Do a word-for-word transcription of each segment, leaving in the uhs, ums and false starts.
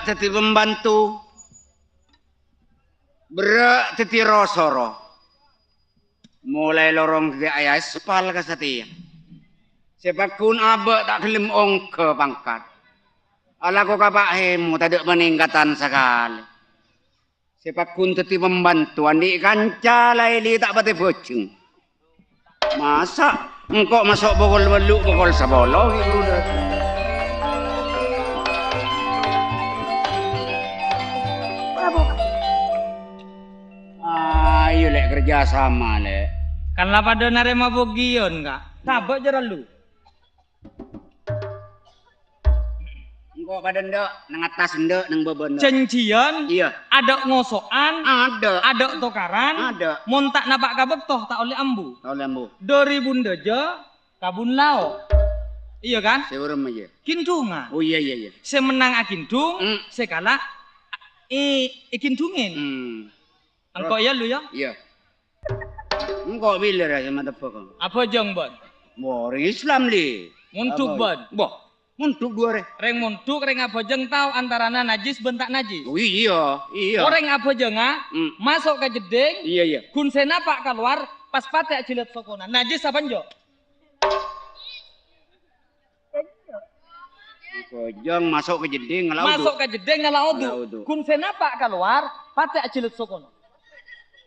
dhâddhi pembantu, berrâ' dhâddhi ro-soro. Molaè lorong dhâddhi aèspal ka satèya. Sè pagghun abâ' ta' ghellem ongghâ pangkat. Alako ka Pa' Hemo tadâ' panèngkatan sakalè. Sè pagghun dhâddhi pembantu, andi' kanca laèlè ta' patè bhâjheng. Masa' engko' maso' pokol tello', pokol sapolo ghi' buru dâteng. Ayo, Lè', kerja sama, Lè'. Kan la padâ narèma pogiyon, Ka'. Sabâ' jârâ lu. Engko' padâ endâ', neng attas endâ', neng bâbâ endâ'. Janjiyan? Iyâ. Adâ' ngoso'an? Adâ'. Adâ' tokaran? Adâ'. Mon ta' napa' ka bâkto, ta' ollè ambu. Ta' ollè ambu. Dâri Bun Dâjâ ka Bun Lao'. Iyâ, kan? Sè orèng iyâ. Ghindhungan. Oh, iyâ, iyâ, iyâ. Sè mennang aghindhung, hmm, sè kala è-, èghindhungè. Hmm. Engko' iyâ lu, yâ? Iyâ. Engko' bilâ ra sè matebbhâk. Abhâjâng, bân. Wah, orèng Islam, Lè'. Mondhuk, bân. Wah, mondhuk dhu arè. Rèng mondhuk, rèng abhâjâng tao antarana najis bân ta' najis. Oh, iyâ, iyâ. Orèng abhâjângnga, hmm, maso' ka jeddhing, iyâ, iyâ, ghun sè napa' kalowar, pas patè ajhilât sokona. Najis apa enjâ'? Abhâjâng maso' ka jeddhing ngala' wudu. Maso' ka jeddhing ngala' wudu. Ngala' wudu. Ghun sè napa' kalowar, patè ajhilât sokona.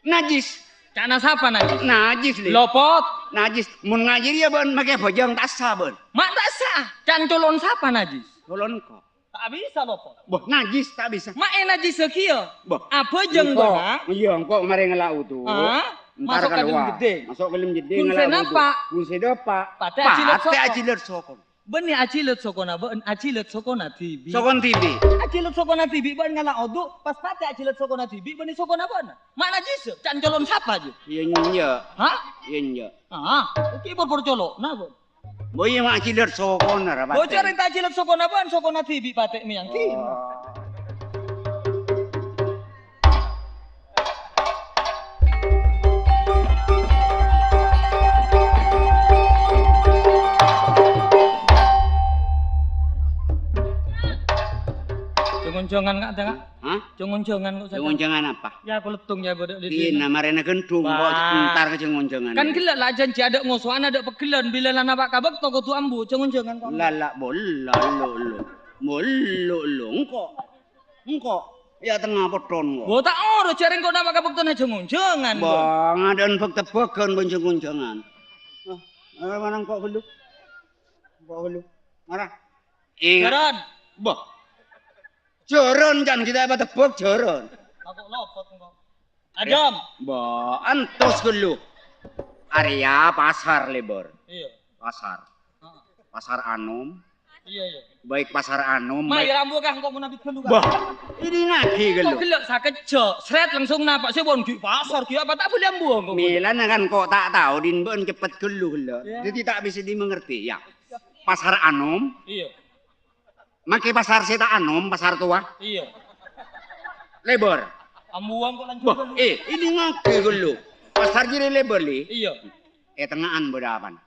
Najis. Ca'na sapa najis? Najis, Lè'. Lopot. Najis. Mon ngajhi rèya bân makè abhâjâng, ta' sah bân. Ma' ta' sah. Can colon sapa najis? Colon engko'. Ta' bisa lopot. Boh, najis ta' bisa. Ma' ènajjissaghi, yâ? Boh. Abhâjâng engko', bân, ha? Iyâ, engko' marè ngala' wudu. Ha? Entar maso' ka kalowar. Jeddhing. Maso' ka dâlem jeddhing ngala' wudu. Ghun sè napa'? Ghun sè napa'? Patè ajhilât sokona. Patè ajhilât sokona. Bânnè ajhilât sokona bâ'na, ajhilât sokona dhibi'. Sokona dhibi'. Ajhilât sokona dhibi' bâ'na ngala' wudu, pas patè ajhilât sokona dhibi' bânnè sokona bâ'na. Ma' najis, can colon sapa, jâ? Iyâ, enjâ'. Hah? Iyâ, enjâ'. Ah, iki por-por colo'na, bâ'na. Bo iyâ ma' ajhilât sokona, ra, patè. Bo jârèng ta' ajhilât sokona bâ'na, sokona dhibi' patè mèyang dhibi'. Oh. Jhâng-onjhângan, Ka', ta, Ka'? Hah? Jhâng-onjhângan kok, Jhâng-onjhângan apa? Yâ, aku lettong, yâ, bâdâ di sini. Dina marèna gendhung, kok entar ka jhâng-onjhângan. Kan ghellâ' la' janji adâ' ngoso'an, adâ' pagghellân, bilâ la napa' ka bâkto kodhu ambu, jhâng-onjhângan kok. La, la, bolla, lo, lo. Bolla, lo, engko'. Engko', yâ tengnga potthon, kok. Bo ta' oro, jârèng kok napa' ka bâktona jhâng-onjhângan, kok. Bâ, ngadâ'ân bâk-tebbhâghân bân jhâng-onjhângan. Ah, eh, mana engko' ghâllu? Engko' ghâllu. Mara. Enga'. Jârân. Bâ. Jârân, can kita apa tebbhâk, jârân. Aku lopot engko'. Ajâm. Bâ, antos ghâllu. Arèya pasar lèbâr. Iyâ. Pasar. Heeh. Pasar Anom. Iyâ, iyâ. Baik pasar Anom, ma' baik. Yâ rambu kah engko' mon abit ghâllu, kah? Bâ, èdingngaghi ghâllu. Kok ghellâ' sakejjhâ', srèt langsung napa' sè pon ghi' pasar ghi' apa ta' bâli ambu engko'. Mèlana kan kok ta' tao, din bâ'na ceppet ghâllu ghellâ'. Iyâ. Dhâddhi ta' bisa dimengerti, yâ. Pasar Anom. Iyâ. Make pasar sè ta' anom, pasar towa. Iyâ. Lèbâr. Ambuwâng kok lanjut. Bâ, eh, èdingngaghi ghâllu. Pasar jârèya lèbâr, Lè'. Iyâ. È tengnga'an bâdâ apana?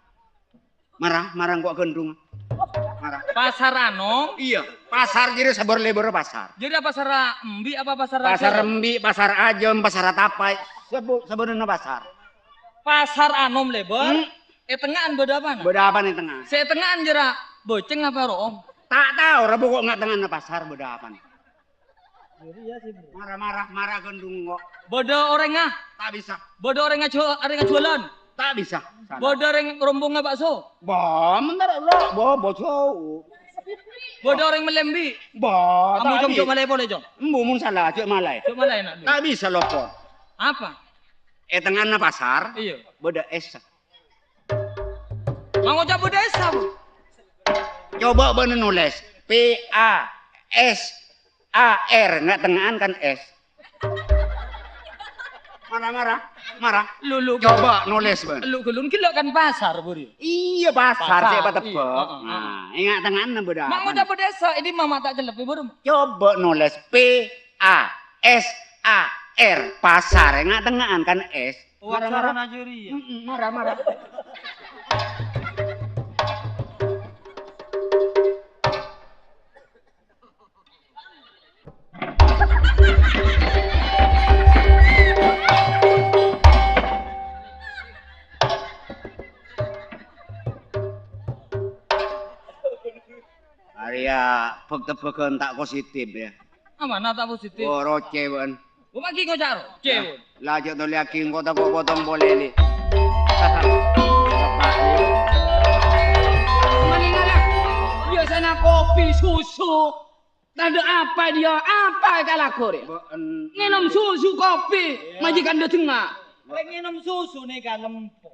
Mara, mara engko' ghândhung. Mara. Pasar anom? Iyâ, pasar jârèya sabâr lèbâr pasar. Jârèya pasar embi' apa pasar ajâm? Pasar embi', pasar ajâm, pasar tapai. Sabâ-, sabârâna pasar. Pasar anom lèbâr? Hmm. È tengnga'an bâdâ apana? Bâdâ apana è tengnga'an? Sè è tengnga'an jârèya bâceng apa ro'om? Ta' tao, ra pokok nga' tengnga'anna pasar bâdâ apana. Mara, mara, mara ghândhung kok. Bâdâ orèngnga? Ta' bisa. Bâdâ orèngnga jhu-, orèngnga jhuwâlân? Ta' bisa. Salah. Bâdâ orèng rompongnga bakso? Bâ, mentara lo, bâ, bâ, jhâu. Bâdâ orèng mellè embi'? Bâ, ambu, ta' Cong, bi-, jhâ' malaè polè, Cong. Embu, mon sala, jhâ' malaè. Jhâ' malaè, nak. Ta' bisa lopot. Apa? È tengnga'anna pasar, iyâ, bâdâ ès. Ma' ngoca' bâdâ ès, apa? Coba bâ'na nolès P A S A R, nga' tengnga'an kan ès. Mara, mara, mara. Lu, lu, coba nolès bâ'na. Lu, lu, ghellâ' kan pasar, Bur. Iyâ, pasar, pasar, sè patebbhâk. Iyâ, heeh, heeh. Nah, è nga' tengnga'anna bâdâ apa? Ma' ngoca' bâdâ ès, ini mama ta' celep, Bur. Coba nolès P A S A R, pasar, è nga' tengnga'an kan ès. Oh, mara, mara. Acarana jârèya. Mm-mm, mara, mara. Tebbagan ta' positif, ya. Amana ta' positif? Oh, roce, bân. Kok pagi kok caro? Cewek. Lah, jhâ' tolèyaghi engko' tako' potong polè, Li. Manèngala. Biasana kopi, susu. Tadâ' apa dia? Apa kalako rè? Bâ'en. Ngènom susu, kopi, majikan dâtengnga. Lè' ngènom susu nèka lempo.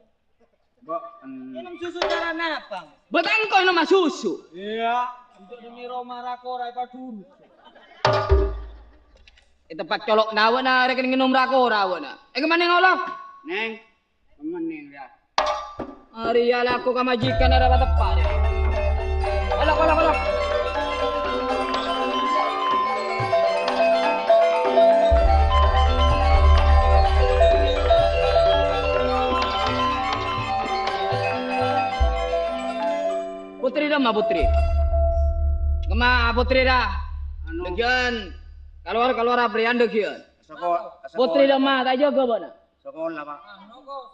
Bâ'en. Ngènom susu cara napa? Bâtangko ngènom susu. Iyâ, untuk demi Roma rakora èpadhuru. È tempat colo'na bâ'na, rèken ngènom rakora bâ'na. È kemma nèng olo? Nèng, kemma nèng, ya. Arèya lako ka majikan arapa teppa', rè. Olo, olo, olo. Putri dâ' emma, Putri? Kemma Putri dâ'? Anu. Dâgiyân. Kalowar, kalowar abrèyan dâgiyân. Seko-, Putri sekolah. Dâ' emma, ta' jâgâ bâ'na? Sekolah, Pak.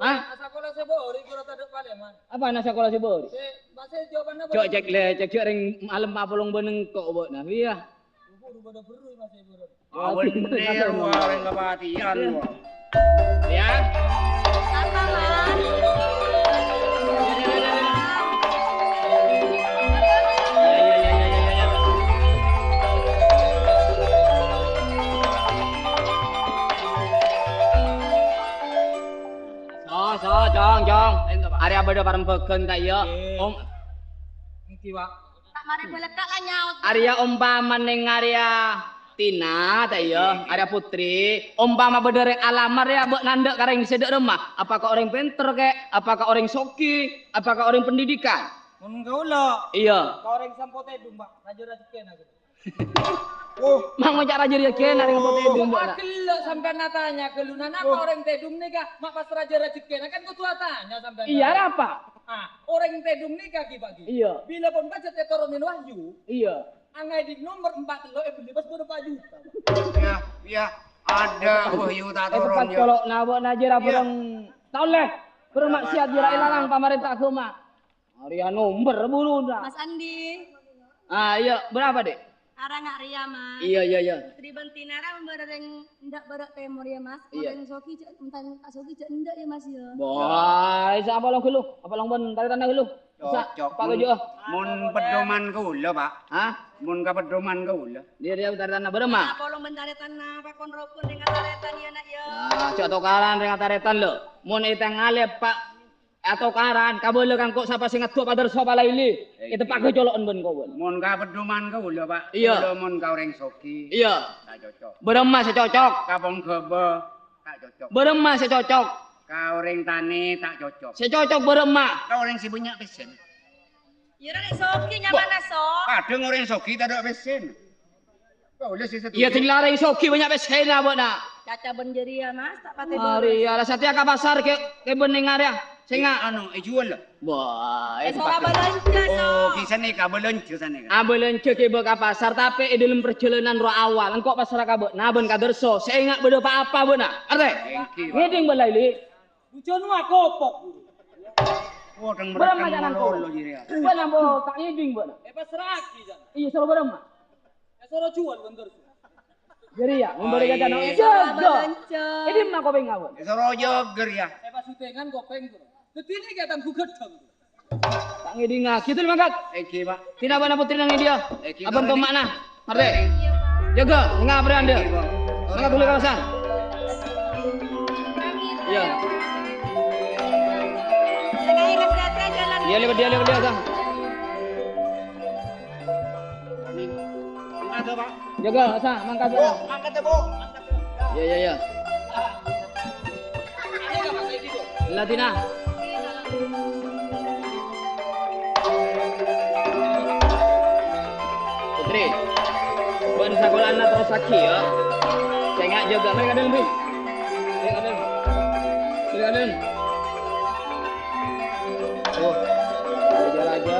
Hah? Sakola sè bâri' kula tadâ' palèman. Apa na sakola sè bâri'? Sè, masè jawabanna. Cok, cek lè, cek jhâ' rèng malem apolong bân engko' bâ'na. Iyâ. Buru padâ berru' masè buru. Awen nèro orèng kapatèyan, Pak. Ya. Apa, Mas? So, so, Cong, Cong. Ento, Pak. Arèya bâdâ parembhâghân, ta' iyâ? Ngghi. Om. Ngghi, Pak. Tak marè bâlâkka' la nyaot. Arèya ompama nèng arèya Tina, ta' iyâ? Ngghi. Arèya Putri. Ompama bâdâ rèng alamar, ya, bâ' nandhâ' ka rèng sè dâ' remma. Apakah orèng pènter, kè? Apakah orèng soghi? Apakah orèng pendidikan? Mon kaulâ. Iyâ. Ka orèng sampo tèdung, Pak. Rajâ rajhekkèna, gitu. Oh. Mang ngoca' rajâ rajhekkèna rèng sampo tèdung, Pak. Kok aghellâ' sampèyan atanya ghâllu, napa orèng tèdung nèka ma' pas rajâ rajhekkèna? Kan kodhu atanya sampèyan. Iyâ, arapa? Ah, orèng tèdung nèka, ghi, Pak, ghi. Iyâ. Bilâ pon pajhât ètoronin wahyu. Iyâ. Angèdhing nomer empat tello' èbelli pas bârâmpa juta, Pak. Iyâ, iyâ. Adâ wahyu ta' toron, yâ. Colo'na bâ'na jârèya bâreng taon lè. Bâreng maksiat jârèya èlarang pamarènta aghâma. Arèya nomer buru, Ndra. Mas Andi. Ah, iyâ, berapa, Dek? Arana rèya, Mas. Iyâ, iyâ, iyâ. Putri bân Tina ra bârâ rèng endâ' bârâ' tèmor, yâ, Mas. Iyâ. Orèng soghi jhâ', entang ta' soghi jâ' endâ', yâ, Mas, yâ. Wah, sapa long ghâllu? Apa long bân tarètanna ghâllu? Cocok. Sa-, Pak Gajah. Mon pedoman kaulâ, Pak. Hah? Mon ka pedoman kaulâ. Dia, dia tarètanna bârâmma? Apa long bân tarètanna, pakon rokon dengan tarètan, yâ, Nak, yâ. Ah, jhâ' tokaran dengan tarètan, lo. Mon ètèngalè, Pak. Atokaran, kabâlâ kangko' sapa sè ngadduwâ paderso palaili. Èteppa'aghi colo'en bân kowan. Mon ka pedoman kaulâ, Pak. Iyâ. Kaulâ mon ka orèng soghi. Iyâ. Ta' cocok. Bârâmma sè cocok? Ka pongghâbâ, ta' cocok. Bârâmma sè cocok? Ka orèng tanè, ta' cocok. Sè cocok bârâmma? Ka orèng sè bânnya' pèssèna. Iyâ, rèng soghi nyamana, So? Kadhâng orèng soghi tadâ' pèssèna. Kaulâ sè setuju. Iyâ, sing larèng soghi bânnya' pèssèna, bâ'na. Caca bân jârèya, Mas, ta' patè. Arèya, la satèya ka pasar kè, kè bân nèng arèya. Sènga'. Anu, èjhuwâl. Wah, eh, sora bâlânjhâ, So. Oh, ghi sanèka bâlânjhâ sanèka. Ah, bâlânjhâ kè bâ ka pasar, tapè è dâlem parjhâlânan rowa awal, engko' pasrâ ka bâ'na bân ka Darso. Sènga' bâdâ pa-apa bâ'na. Ngartè? Èngghi, Pak. Ngèdhing bâlâ, Li. Bujâna akopok. Wah, dâng bârâmma mereka jhânan malolo, kok. Jârèya. Bâ'na, bo, ta' ngèdhing bâ'na. Eh, pasrâaghi, jhân. Iyâ, soro bârâmma. Èsoro jhuwâl, bân Darso. Jârèya, memberi kata no. Iyâ, jaga. Bâlânjhâ. Èdimma kopèngnga, bân? Èsoro jâgâ, rèya. Èpasutèngan kopèng, bro. Dhâddhi nèka tang gughâddhâng. Ta' ngèdhingngaghi, terima kasih. Èngghi, Pak. Tina bâ'na putri nang India. Èngghi, abang Pak. Tomakna. Ngartè? Jaga, ngapa Anda? Èngghi, Pak. Mangga boleh kawasan. Iyâ. Iyâ, lèbât dia, lèbât dia, Kang. Mangkat, Pak. Jaga, Sa, mangkat, Bu, Sa. Mangkat, Bu. Mangkat, Bu. Iyâ, iyâ, iyâ. Ladina. Putri. Bân sakolana terrosaghi, yâ. Sènga' jaga. Mari, Kadel, Bi. Mari, Kadel. Mari, Kadel. Oh, raja-raja.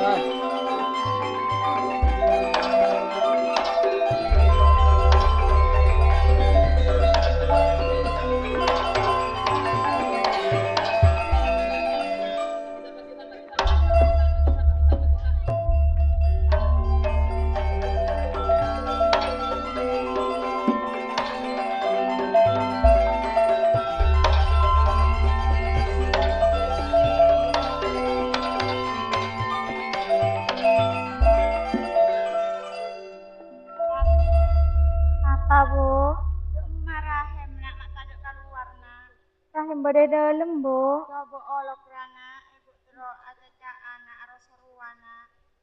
Bâdâ è dâlem, Bu'. Coba olok rana, Ibu terro acaca'an, aros serowana.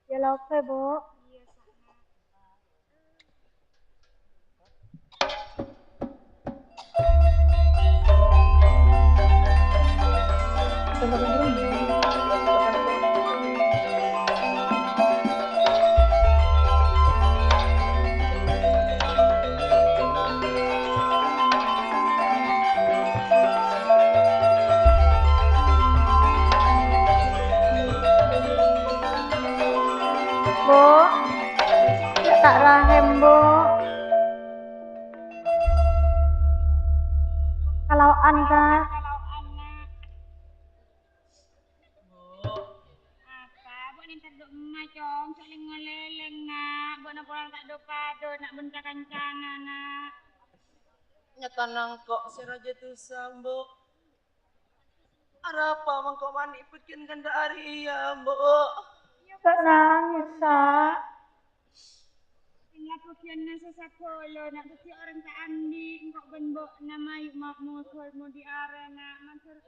Iyâ, la oke, Bu'. Iyâ, sana. Bu', ya' ta' rahim, Bu'. Kalaowan, Ka'. Bu', apa? Bu' nèntar dhu emma, Cong. Jhâ' lèng-ngalèlèng, Na'. Bu' napa ta' dhu-padhu, Na', bân ca-kancana, Na'. Nyatana engko' sè rajâ dhusa, Bu'. Arapa mangko' mani' bâgiyân kantha arèya, Bu'? Jhâ' nangès, Sa'. Ella bâgiyânna sè sabhâlâ, Na', dhâddhi orèng ta' andi', engko' bân bâ'na mayu ma-, modhâl modi arè, Na', mandhâr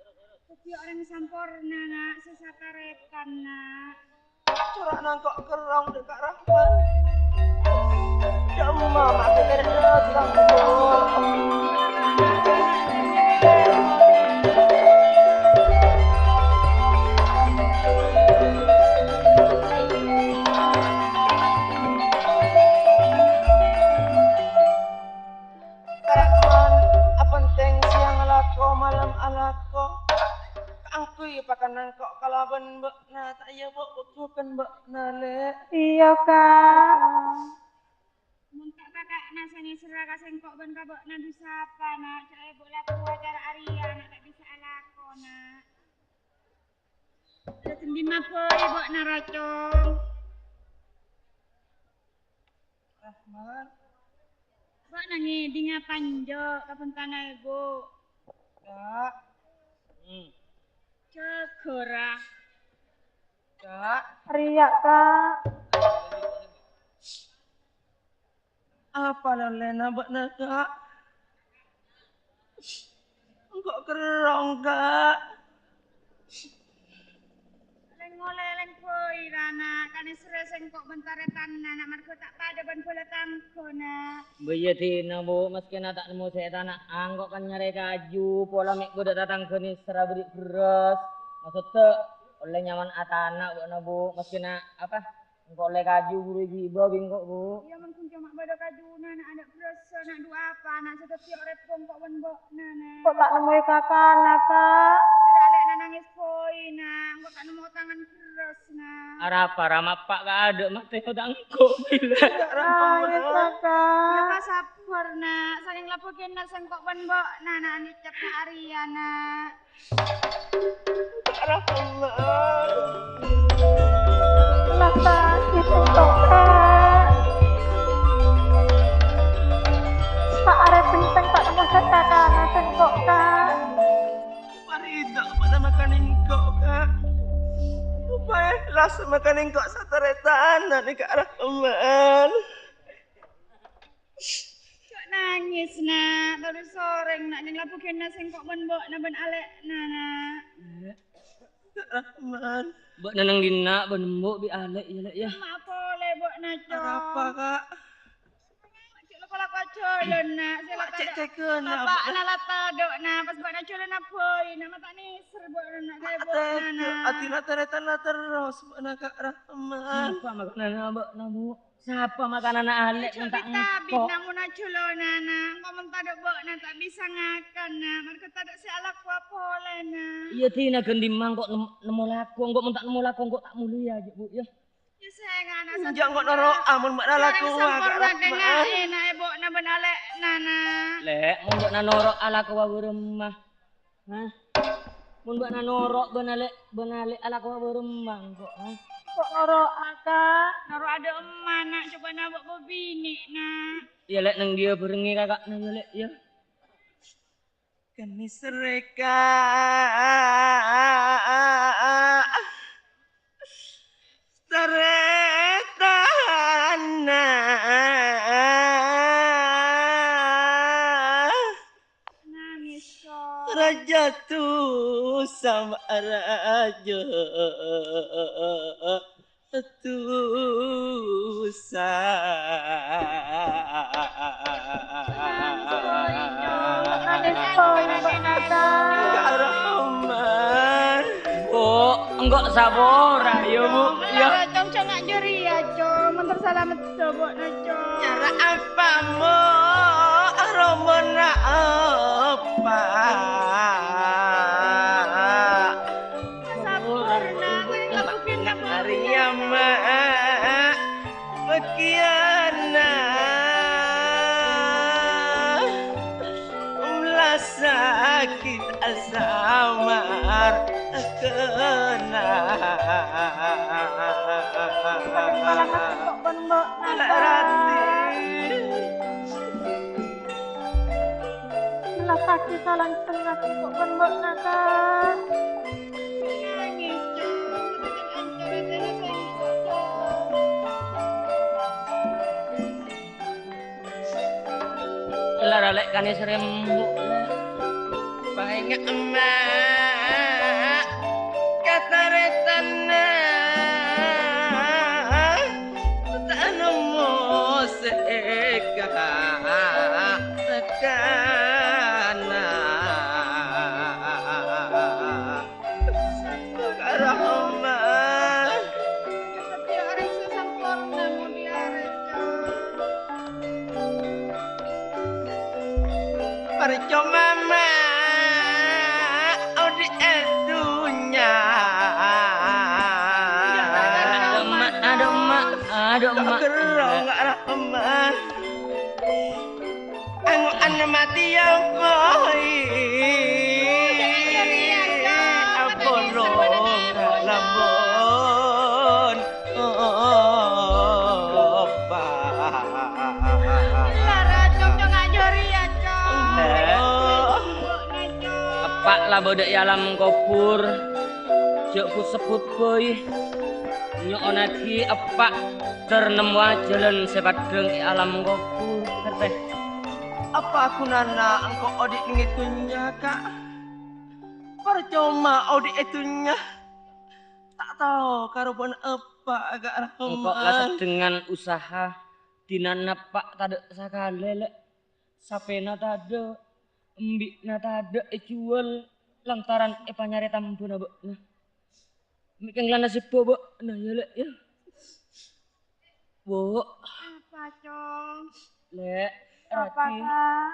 dhâddhi orèng samporna, Na', sè satarètan, Na'. Cora'na engko' kerrong dâ' Ka' Rahman. Yâ, emma, ma' kèkèrè dâteng, Bu'. Ka' Rahman, apenteng sèyang alako, malem alako. Kaangghuy pakanna engko' kalabân bâ'na, ta' iyâ, Bu', bhughân bâ'na, Lè'. Iyâ, Ka'. Mon ta' kaka'na sè nèserra ka sèngko' bân ka bâ'na, dhu sapa, Na'? Jhâ' èbu lako acara arèya, Na', ta' bisa alako, Na'. Terros endi mabâi bâ'na, Racong? Rahman. Bâ'na ngèdhing apa enjâ' kabhântanna èbu? Ka'. Hmm. Jâgâ, ra. Ka'. Rèya, Ka'. Apa la ollèna bâ'na, Ka'? Engko' kerrong, Ka'. Lèng-ngolèng bhâi, ra, Na'. Kanèserra sèngko' bân tarètanna, Na', marghâ ta' padâ bân bhâlâ tangghu, Na'. Bâ iyâ dinah, Bu', maskèna ta' nemmo sè ètana'an, engko' kan nyarè kaju, pola mè' bâdâ tatangghâ nèserra bâri' bherrâs. Maksodda, ollè nyaman atana' bâ'na, Bu', maskèna, apa, engko' ollè kaju buru èghibâ bi' engko', Bu'. Iyâ, mon ghun coma bâdâ kajuna, Na', adâ' bherrâssa, Na', dhu apa, Na', sè dhâddhi orèng engko' bân bâ'na, Na'. Engko' ta' nemmoè kakana, Ka'. Sèra alè'na nangès bhâi, Na', engko' ta' nemmo tangan bherrâs, Na'. Arapa, ra, mappa' ka adâ' matè otak engko', gila. Nangès, Ka'. Iyâ, Ka', sabbhâr, Na'. Sakèng la bâgiyânna sèngko' bân bâ'na, Na', andi' cap na' arèya, Na'. Rahman. Lasta sèngko', Ka'. Saarè bhenteng ta' nemmo sè kakana sèngko', Ka'. Farida, pada makan engko', Ka'. Upaya las makan engko' satarètan, nèka Rahman. Jhâ' nangès, Na'. Terros orèng, Na', nèng la bâgiyânna sèngko' bân bâ'na bân alè'na, Na'. Rahman. Bâ'na neng dinna' bân embu' bi' alè', yâ, Lè', yâ. Ma' polè bâ'na, Cong. Arapa, Ka'? Jhâ' lako-lako jhâlân, Na'. Sè la tadâ'. Bapa'na la tadâ', Na'. Pas bâ'na jhâlâna bhâi, Na', ma' ta' nèser bâ'na, Na', ka bâ'na, Na'. Ati la tarètan la terros bâ'na, Ka' Rahman. Sapa makananna bâ'na, Bu'? Sapa makananna alè' mon ta' engko'? Tabi'-tabi', Na', mon ajhâlâna, Na'. Engko' mon tadâ' bâ'na ta' bisa ngakan, Na'. Marghâ tadâ' sè alakowa polè, Na'. Iyâ, dinah ghân dimma engko' nem-, nemmo lako. Engko' mon ta' nemmo lako, engko' ta' molèya, jhâ', Bu', yâ. Yâ, sèngana. Enjâ' engko' noro'a mon bâ'na alakowa, Ka' Rahman. Dengnga'è, Na', èbuna bân alè'na, Na'. Lè', mon bâ'na noro'a alakowa bârâmma. Hah? Mon bâ'na noro' bân alè', bân alè' alakowa bârâmma engko', hah? Kok noro'a, Ka'? Noro' adâ' emma, Na', cobâna bâ' bâbinè', Na'. Iyâ, Lè', neng dhiyâ bhârengngè kaka'na, yâ, Lè', yâ. Kènè' sèrèka tarètanna. Nangès, Cong. Rajâ Tusa, Rajâ Tusa. Karaman. Oh, engko' sapora, ya, Bu? Ya. Cong, cong, jârèya, Cong. Montor salamet, Cong, Bu. Cara apa mo aromana apa? Sampurna, Ariyama, bagianna mula sakit asamar kena. Rati. Melastaki salang setengah kok kon mbok nata. Nangis, Cong. Ancor atena sengko', Cong. Lara lek kane serembok, lek. Paenga' emma' kataretanna. Ta' nemmo se eka tekana. Karahoma. Setiap hari sesamporna mulia reca. Parcoma ma' odi' e dunnya. Aduh, Mak, aduh, Mak, aduh, Mak. Gerrong, Rahman. Ango'an mati ya, boy. Apolong lamun opa. Lara, Cong, Cong, aja ria, Cong. Eppa' la bâdâ è alam kobhur, jhâ' bu-sebbhut bhâi. Nyo'onnaghi eppa' ter nemmowa jhâlân sè paddhâng è alam kobhur, ngartè? Apa ghunana engko' odi' neng è dhunnya, Ka'? Parcoma odi' è dhunnya, ta' tao karobâna eppa', Ka' Rahman. Engko' la seddhengngan usaha, dinana eppa' tadâ' sakalè, Lè'. Sapèna tadâ', embi'na tadâ' èjhuwâl lantaran èpanyarè tambhuna bâ'na. Mè' kèng la nasibba bâ'na, ya, Lè', ya. Bu. Apa, Cong? Lè', apa, Rati. Ka'?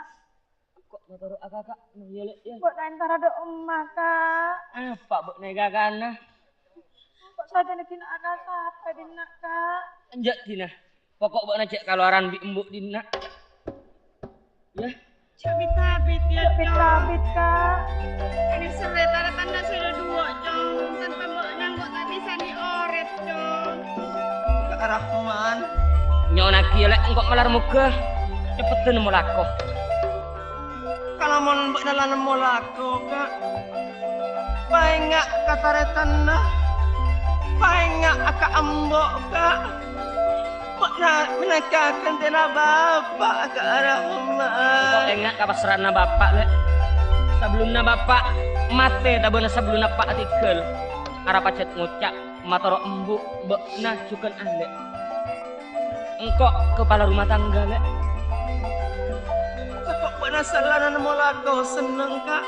Kok matoro' akaka', no, ya, Lè', ya. Bâ'na entara dâ' emma, Ka'. Apa bâ'na è kakana? Kok sadhâjâna dinna' akasapa dinna', Ka'? Enjâ' dinna'. Pokok bâ'na jhâ' kalowaran bi' embu' dinna'. Ya. Jhâ' bit-abit, ya, Cong. Jhâ' bit-abit, Ka'. Ini serre tara tanda solo duo, Cong. Tanpa bâ'na engko' ta' bisa ni orep, Cong. Ka' Rahman. Nyo'onnaghi, ya, Lè', engko' malar moghâ ceppeddhân nemmo lako. Kalamon bâ'na la nemmo lako, Ka'. Paènga' ka tarètanna. Paènga' ka embo', Ka'. Bâ'na mènangka ghântèna bapa', Ka' Rahman. Engko' enga' ka passra'anna bapa', Lè'. Sabellunna bapa' matè, tabâna sabellunna eppa' atèghâl, ara pajhât ngoca', matoro' embu' bâ'na jhughân alè'. Engko' kapala rumah tangga, Lè'. Sèngko' bâ'na salana nemmo lako senneng, Ka'.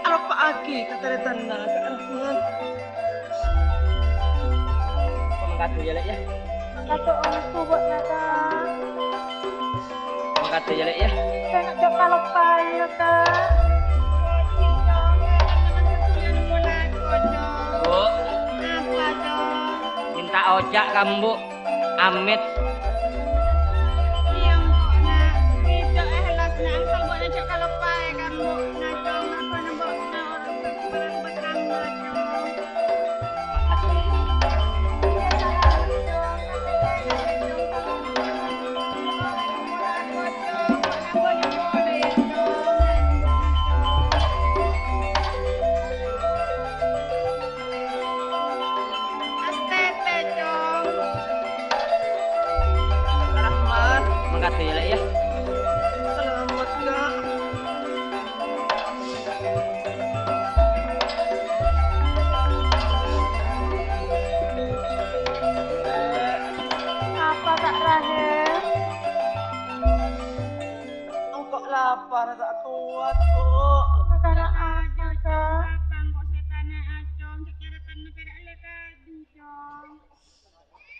Aloppa'aghi ka tarètanna, Ka' Rahman. Mangkadhu, ya, Lè', ya. Mangkadhu, engko' bâ'na, Ka'. Mangkadhu, ya, Lè', ya. Sèngko' jhâ' kaloppaè, ya, Ka'. Bu. Apa, Cong? Minta oca' ka embu'. Amit. Iyâ, Mbok, Na'. Ridho, èhlas, Na'. Angsal Mbok, Na', jhâ' kaloppaè ka Mbok, Na', Cong. Apa, Na', Mbok, Na', orèng sè peran buat Rama, Cong. Astètè, Cong. Rahmat. Mangkadhu, ya, Lè', ya. Salamet, Ka'. Para ta' kowat, Bu'. Kakara aja, Kak. Apa engko' sètanna acong, cak caratanna pèra' lè kadi, Cong.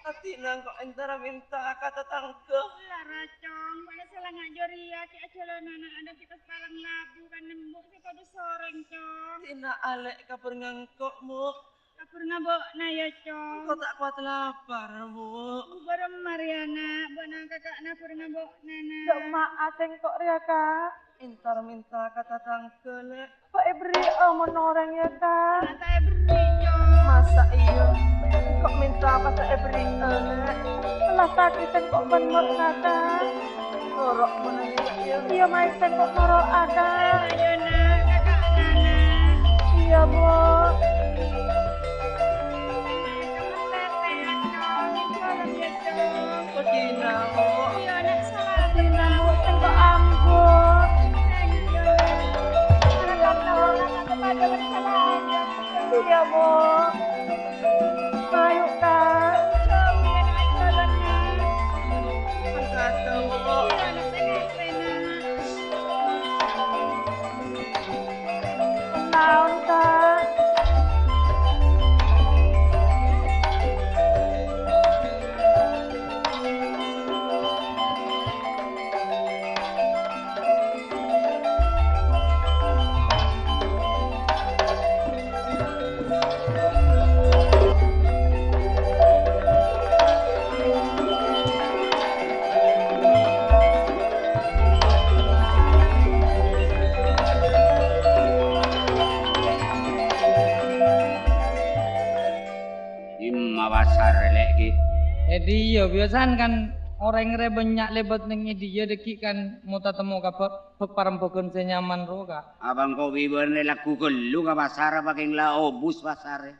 Adina engko' entara mènta ka tatangghâ. Lara, Cong, pada salangnga jârèya ghi' ajhâlânana adâ' ghi' pas palang labu kan embu' sè padâ sorèng, Cong. Dina alè' kabhâr ngangko', Bu'. Kabhâr ngabâ'na, yâ, Cong. Engko' ta' kowat lapar, Bu'. Bârâmma rèya, Na'? Bâ'na kaka'na bârâmma bâ'na, Na'? Coma sèngko' rèya, Kak. Entar mènta ka tatangghâ, Lè'. Pas èberri'â mon orèng, yâ, Kak. Ta' èberri', Cong. Masa iyâ? Engko' mènta pas ta' èberri'â, Lè'? Kellas sakè' sèngko' bân morna, Kak. Noro' mon iyâ, Kak, yâ. Iyâ, maèn sèngko' noro', Kak. Ayo, Na', kaka'na, Na'. Iyâ, Bu'. Kodina, Bu'. Iyâ, Na', sala. Kodina, Bu', sèngko' ambu'. Iyâ, Bu'. Ayo, Kak. Mangkada, Bu'. Iyâ, Na', sèngko' pèna. Taon, Kak. Dimma pasar, Lè', ghi? È dhiyâ, biyasana kan orèng rè bânnya' lèbât neng è dhiyâ, dâgghi' kan mo-tatemmo ka bâ-, bâk-parembâghân sè nyaman rowa, Kak. Apa engko' bi' bâ'na lagghu ghâllu ka pasar, apa kèng la obus pasarra?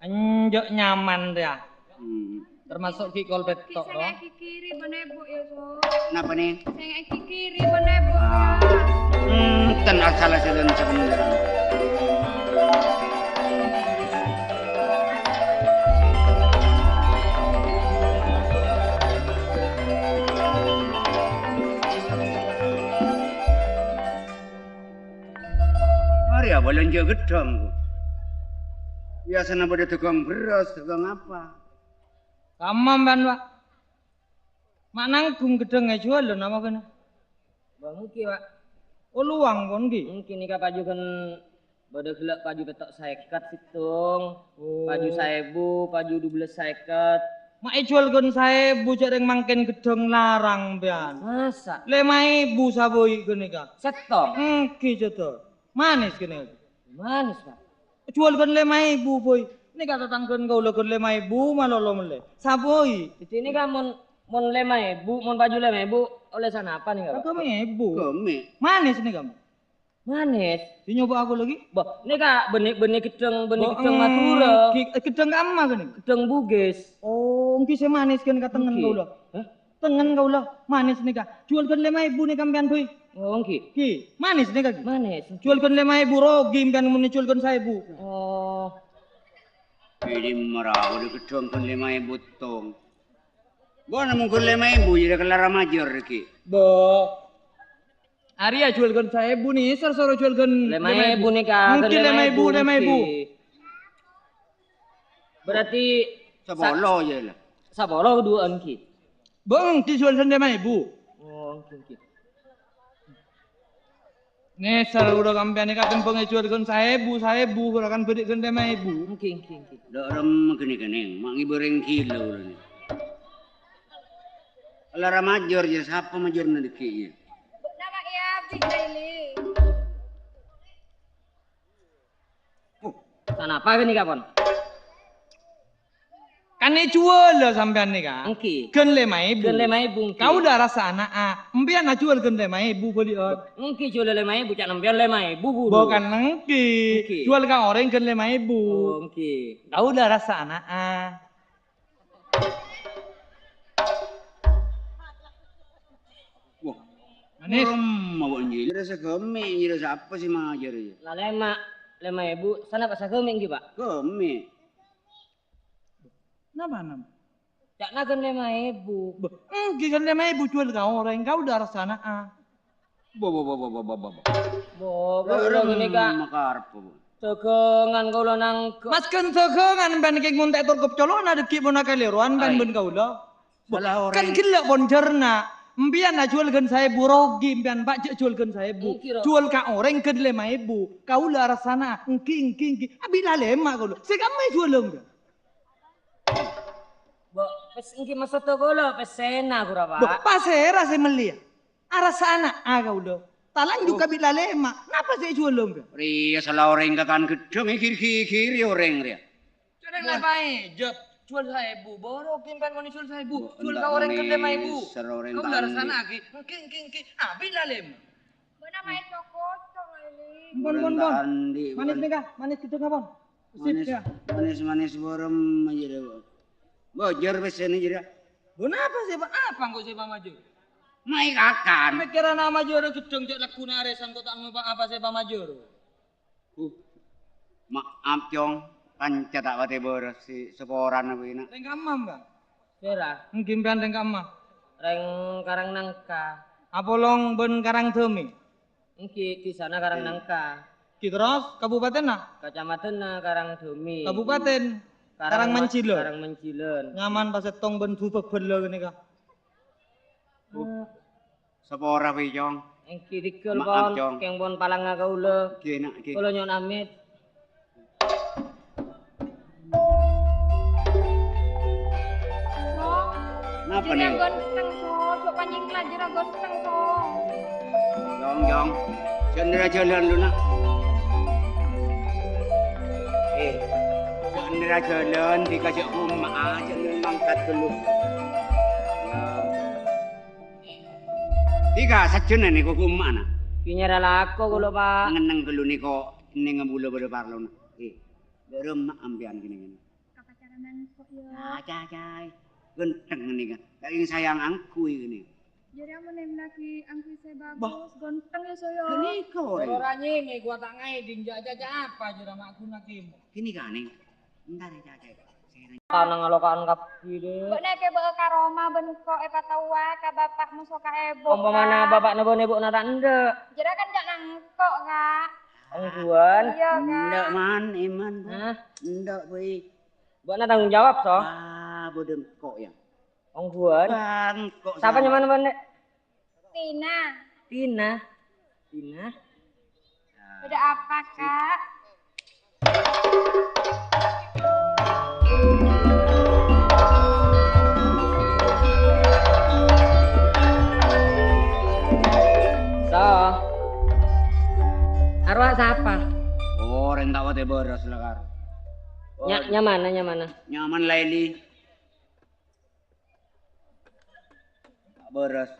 Enjâ' nyaman rèya. Hmm. Termasuk ghi' kol pètto', rowa. Sè èkikiri bân èbhu, yâ, So. Napa, nè? Sè èkikiri bân èbhu, yâ. Enten asal-asalan sabendherra. Arèya bâlânjhâ ghedhâng, Bu'. Biyasana bâdâ dhâghâng bherrâs, dhâghâng apa? Kamma sampèyan, Pak? Ma' nangghung ghedhâng èjhuwâl, lho, napa kènè? Bâ, èngghi, Pak. Oh, lowang pon, èngghi? Èngghi, nèka paju ghân bâdâ ghellâ' paju pètto' sèket sèttong, Oh. paju saèbu, paju dubellâs sèket. Ma' èjhuwâl ghân saèbu, jhâ' rèng mangkèn ghedhâng larang, sampèyan. Masa? Lèma èbu sabâi' ghânèka. Sèttong? Èngghi, jhâ' to. Manès ghânèka. Manès, Pak. Jhuwâl ghân lèma èbu, bhâi. Nèka tatangghâna kaulâ ghân lèma èbu malolo mellè. Sabâi'. Dhâddhi nèka mon, mon lèma èbu, mon paju lèma èbu, ollè sanapa nèka, Pak? Kagâmè' èbu. Kagâmè'. Manès nèka, Pak. Manès. Sè nyoba aku lagi. Bâh, nèka bânnè, bânnè ghedhâng, bânnè Bâh, ghedhâng Madhurâ. Èngghi, eh, ghedhâng kamma ghânèka? Ghedhâng Bugis. Oh, èngghi sè manès ghânèka tengngen Èngghi. Kaulâ. Hah? Tengngen kaulâ, manès nèka. Jhuwâl ghân lèma èbu nèka sampèyan, bhâi. Oh, èngghi. Èngghi, manès nèka, èngghi. Manès. Jhuwâl ghân lèma èbu, rogi sampèyan mon jhuwâl ghân saèbu. Oh. Ini mara udah gedhong ghân lèma èbu tong. Bâ'na mon ghân lèma èbu, jârèya kellara majâr, èngghi. Bâh. Arèya jhuwâl ghân saèbu, nèsèr soro jhuwâl ghân lèma èbu nèka, ghân èngghi, lèma èbu, lèma èbu, lèma èbu. Èngghi. Berarti sapolo, sa-, jâ, la. Sapolo duwâ'ân, èngghi. Bâ'na èngghi jhuwâl ghân lèma èbu. Oh, èngghi, èngghi. Nèsèr ora sampèyan nèka tembhâng èjhuwâl ghân saèbu, saèbu, ora kan bâdâ ghân lèma èbu. Èngghi, èngghi, èngghi. Dâ' remma ghânèka, Nèng, ma' ngibâ rèng ghilâ ulâ nè. Lara majâr, jâ, sapa majârna dhâggi', yâ? Bâ'na, Pak, yâ, abdhi Jaili. Oh, sanapa ghânèka, pon? Kan èjhuwâl, la, sampèyan nèka. Èngghi. Ghân lèma èbu. Ghân lèma èbu, èngghi. Kaulâ arassa ana'a. Sampèyan ajhuwâl ghân lèma èbu bâli'ân. Èngghi, jhuwâl lèma èbu, ca'na sampèyan lèma èbu, Bu. Bâ, kan èngghi. Èngghi. Jhuwâl ka orèng ghân lèma èbu. Oh, èngghi. Kaulâ arassa ana'a. Wah. Manès. Remma, Bu, èngghi. Jârèya saghâmè', jârèya sapa sè majâr, yâ? La lèma, lèma èbu, sanapa saghâmè', èngghi, Pak? Ghâmè'. Napa, napa? Ca'na ghân lèma èbu. Bâh, èngghi ghân lèma èbu jhuwâl ka orèng, kaulâ arassa ana'a. Bo, bo, bo, bo, bo, bo, bo, bo. Bo, kaulâ ghânèka. Makarep, bo. Dagangan kaulâ nangka. Mas, ghân dagangan, sampèyan kèng mon ta' ètorkep colo'na dhâggi' pon akalèrowan, sampèyan bân kaulâ. Bo, kan ghellâ' pon jârna. Sampèyan ajhuwâl ghân saèbu rogi, sampèyan, Pak, jhâ' jhuwâl ghân saèbu. Èngghi, ro. Jhuwâl ka orèng ghân lèma èbu. Kaulâ arassana, èngghi, èngghi, èngghi. Abit la lèma kaulâ. Sè ka'emma èjhuwâl, engghi. Bo, pes-, èngghi maksodda kaulâ pèssèna, ghuru, Pak. Bo, pasèra sè mellèya? Arassana, a, kaulâ. Talanjhuk abit la lèma. Napa sè èjhuwâl, engghi? Rèya sala orèng kakan ghedhâng, èghir-èghiri orèng rèya. Jhâ' rèng la paè, jhâ' jhuwâl saèbu. Bârâ' sampèyan mon jhuwâl saèbu. Bo, jhuwâl ka orèng ghân lèma èbu. Kaulâ arassana, èngghi, èngghi, èngghi, èngghi. Abit la lèma. Bâ'na maèn cokocok, Lili. Pon, pon, pon. Manis nèka, manis ghedhâng, pon. Sip, manis, ya. Manis-manis borem aja deh, Bu. Bojor pèssèna jârèya. Bo, napa sè, Pak? Apa engko' sè pamajâr? Maè kakan. Pèkkèran amajâr ghedhâng jhâ' lagghuna arèsan kok ta' ngopa apa sè pamajâr. Uh, maaf, Cong. Kanca ta' patè bârâs sè saporana bâ'na. Rèng kamma, Pak? Sèra? Èngghi sampèyan rèng kamma? Rèng Karang Nangka. Apolong bân Karang Dâmi? Èngghi, dhisana Karang Nangka. Èngghi, terros kabupatenna? Kacamatanna Karang Dâmi. Kabupaten? Karang Karang Ma-, Manjilân. Karang Manjilân. Nyaman pasèttong bân jhubâk bhâlâ ghânèka. Uh. Sapora, Wi, Cong. Èngghi, dhigghâl, maaf, pon. Cong. Kèng pon palanga kaulâ. Èngghi, èngghi. Kaulâ nyo'on amit. So, napa, jârèya Nèng? Ghânteng, So. Jhâ' panyèngla, jârèya ghânteng, So. Jong, Jong. Jhâ' nèra jhâlân lu, Na'. Eh, jhâ' nèra jhâlân, dhika jhâ' koma, jhâ' nèra mangkat ghâllu. Ya. Dhika sajjhâna nèko koma, Na'. Kènyara lako kaulâ, Pak. Ngenneng ghâllu nèko, nèng bulâ bâdâ parlona. Eh, dâ' remma sampèyan kènè-kènè. Kapacaran engko', ya. Ca, ca, ca. Ghânteng nèka. Saking sayang angghuy nèka. Jârèya mon èmlagi angghuy sè bagus, ghânteng, ya, So, ya. Ghânèka, orèng. Ora nyèngè, gua ta' ngaèding, ja', ja', ja', apa jârèya ma' ghuna kèmo. Ghânèka, Nèng. Entar, ya, ca, ca. Tanang alokan kabbhi, Dek. Bâ'na èkèbâ'â ka roma bân engko' èpataowa ka bapa'na soka èbhu. Ompamana bapa'na bân èbhuna ta' endâ'. Jârèya kan ja' nangko', Kak. Ongghuwân? Iyâ, Kak. Endâ', Man, Iman, Bu. Hah? Endâ', Bu. Bâ'na tanggung jawab, so? Ah, bâdâ engko', ya. Ongghuwân? Bâ, engko'. Sapa nyamana, Bân, Dek? Tina. Tina. Tina. Ada apa, Kak? So. Arowa sapa? Oh, rèng ta' patè bârâs, Lekar. Nya-, nyamana, nyamana? Nyaman, Laili. Bârâs.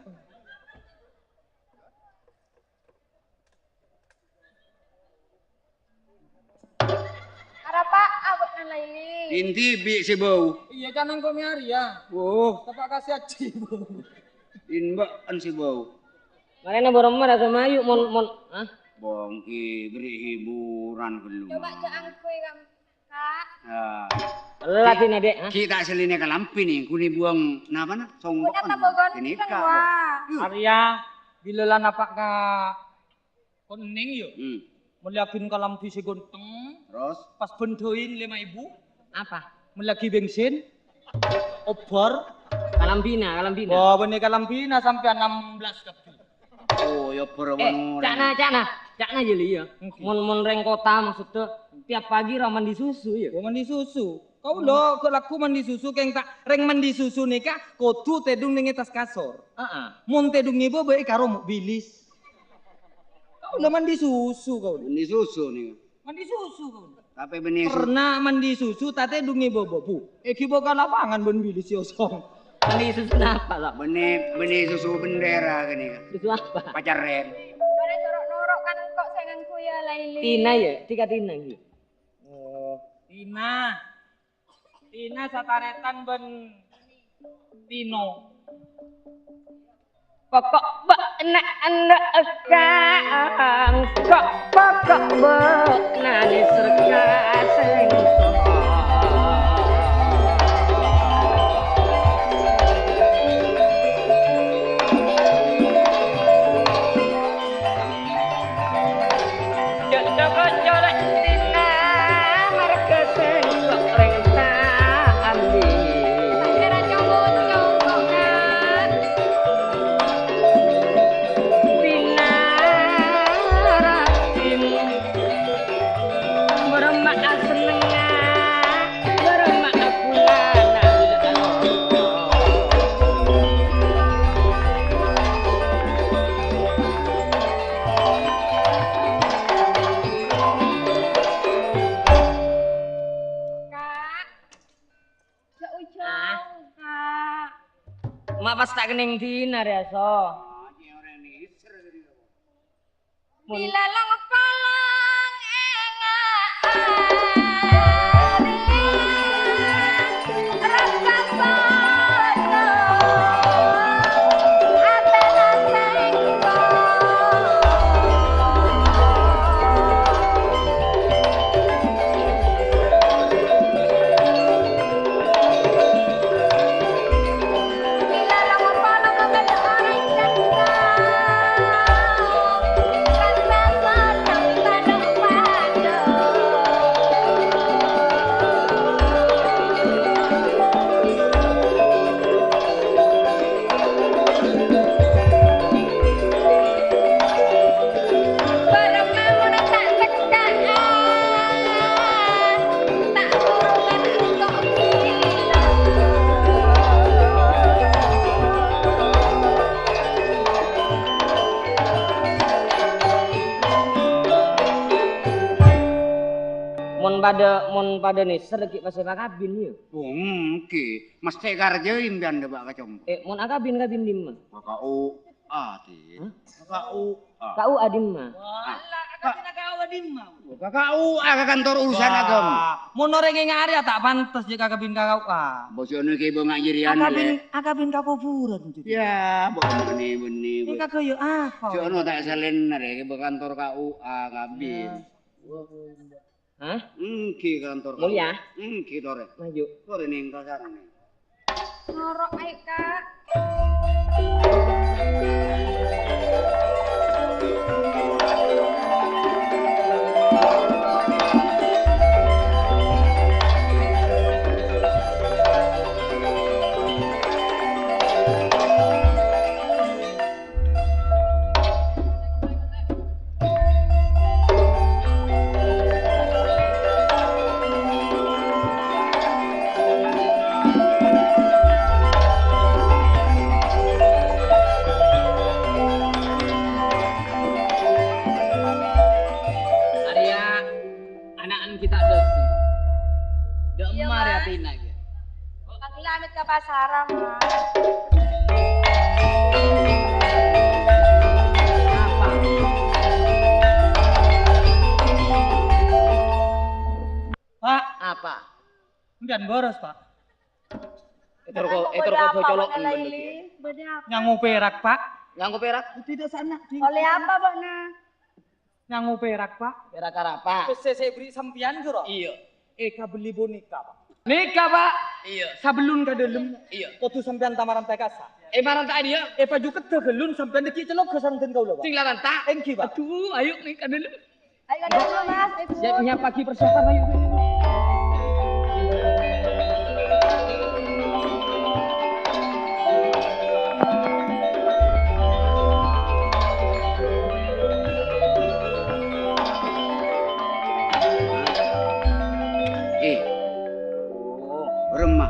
Arapa abâ'na Laili? Indi bi' sè bâu. Iyâ, canang kok mèyar, ya. Oh. Tepa' kasih aji, Bu. Inbâ'an sè bâu. Marèna bârâmma rasa mayu mon, mon, hah? Bângki, beri hiburan ghâllu. Coba jâ' angghuy, Kak. Ah. Ella, Dina, Dek, ha? Ki' ta' sèlèna kalambhi, nè, ghun è buwâng napa, na? Songko'an. Punya tambah ganteng, ghânèka, wah. Arya, bilâ la napa' ka kennèng, yâ? Hmm. Mellèyaghin kalambhi sè ganteng. Terros? Pas bhendhâi lèma èbu. Apa? Mellèyaghi bensin. Obhâr. Kalambhina, kalambhina. Wah, bânnè kalambhina sampèyan enam belas kabbhi. Oh, ya, boro. Eh, ca'na, ca'na, ca'na, yâ, Li, yâ. Oke. Mon, mon rèng kottha, maksudda, tiap pagi ra mandi susu, yâ? Oh, mandi susu. Kaulâ, hmm, ghi' lagghu mandi susu, kèng ta', rèng mandi susu nèka kodhu tèdung nèng è attas kasor. Heeh. Mon tèdung è bâbâ, è karo mobilis. Kaulâ mandi susu, kaulâ. Mandi susu, nèka. Mandi susu, kaulâ. Tapè bânnè su- Pernah mandi susu, ta' tèdung è bâbâ, Bu. Èghibâ ka lapangan bân bilis è osong. Mandi susu napa, Kak? Bânnè, bânnè susu bendera kènè. Susu apa? Pacarèn. Bânnè noro'-noro' kan kok sè ngangghuy, yâ, Laili. Tina, yâ? Tika Tina, yâ? Oh. Tina. Tina satarètan bân Tino. Pokok bâ'na endâ' èkang, kok pokok bâ'na nèser ka sèngko'. Cocok dina marga sengko' reng ta' ambil. Dina rabbin, merema asennengnga, merema abulana. Kak, jhâ' ujung, Kak. Ma' pas ta' kennèng dinah, Reso. Mon- Dilalang palang enga' rasa sono atena sengko'. Mon padâ, mon padâ nèser ghi' pas èpakabin, yâ? Oh, èngghi. Mesthè karjâ èmbiyân dâpa' ka compo. Eh, mon akabin, kabin dimma? Ka U A, Dit. Hah? Ka U A. Ka U A dimma? Wala, akabin ka U A dimma? Ka U A, ka kantor urusan agama. Mon orèng ènga' arèya ta' pantes jhâ' kakabin ka U A. Bojhuna kè bânga' jârèya, akabin, Lè'. Akabin ka kobhurân, Dit. Yâ, bâ'na bânnè, bânnè, eh, bâ-, kagaya apa? Jhâ' ono ta' salèna rè, kè bâ kantor ka U A, kabin. Yâ. Hah? Èngghi kantor. Mulya? Èngghi, torè. Maju. Torè nèng ka sarana. Noro', ayo, Kak. Arèya ana'en kita dâ'. Dâ' emma rè atèna, ghi. Kaulâ mèt ka pasara, Ma. Pa'. Apa? Èmbiyân boros, Pa'. Ètor ko-, ètor ko bocolo'en bâ'na, Lili. Bâdâ apa? Nyango pèrak, Pa'. Nyango pèrak? Tidak sana, Ding. Oleh apa, bâ'na? Nyango pèrak, Pa'. Pèrak arapa? Pèssè sè èberri' sampèyan, Juro? Iyâ. Èkabelli boneka, Pa'. Nèka, Pa'? Iyâ. Sabellun ka dâlem, iyâ, kodhu sampèyan ta' maranta ka kassa'. Eh, maranta ka dâ' iyâ? Eh, paju keddhâ ghâllun sampèyan dâgghi' cèlogghâ sareng dân kaulâ, Pa'. Sing la ranta? Èngghi, Pa'. Aduh, ayo, nèng ka dâlem. Ayo, ka dâlem, Mas. Ayo, siap, nyiapaghi persiapan, ayo. Eh. Oh, bârâmma.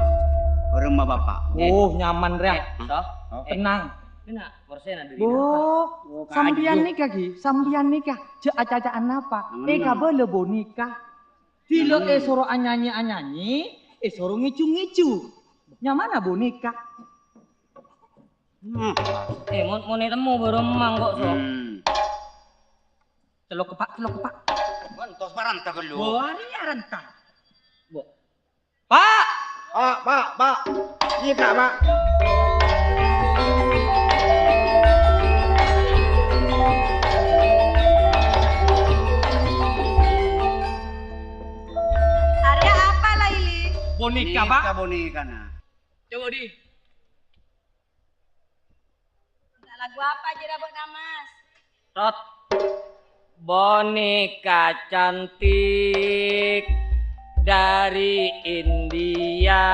Bârâmma, Bapa'. Eh. Oh, nyaman, rèya. Eh, so? Tenang. Kèna, korsèna dâri napa? Oh, sampèyan nèka, ghi? Sampèyan nèka jhâ' acaca'an napa? Nyaman. Èkabâlâ boneka. Dilo, hmm, èsoro anyanyi-anyanyi, èsoro ngèju-ngèju. Nyamana boneka? Hmm. Eh, mon, mon ètemmo bârâmma engko', so. Hmm. Celok keppa', celok keppa'. Mon tos maranta ghâllu. Bo, arèya ranta. Bo. Pa'! Pa', Pa', Pa'. Iyâ, Kak, Pa'. Arèya apa, Laili? Boneka, Pa'. Boneka, bonekana. Coba, Di. Minta lagu apa aja dah, Bok Namas? Rot. Boneka cantik dari India,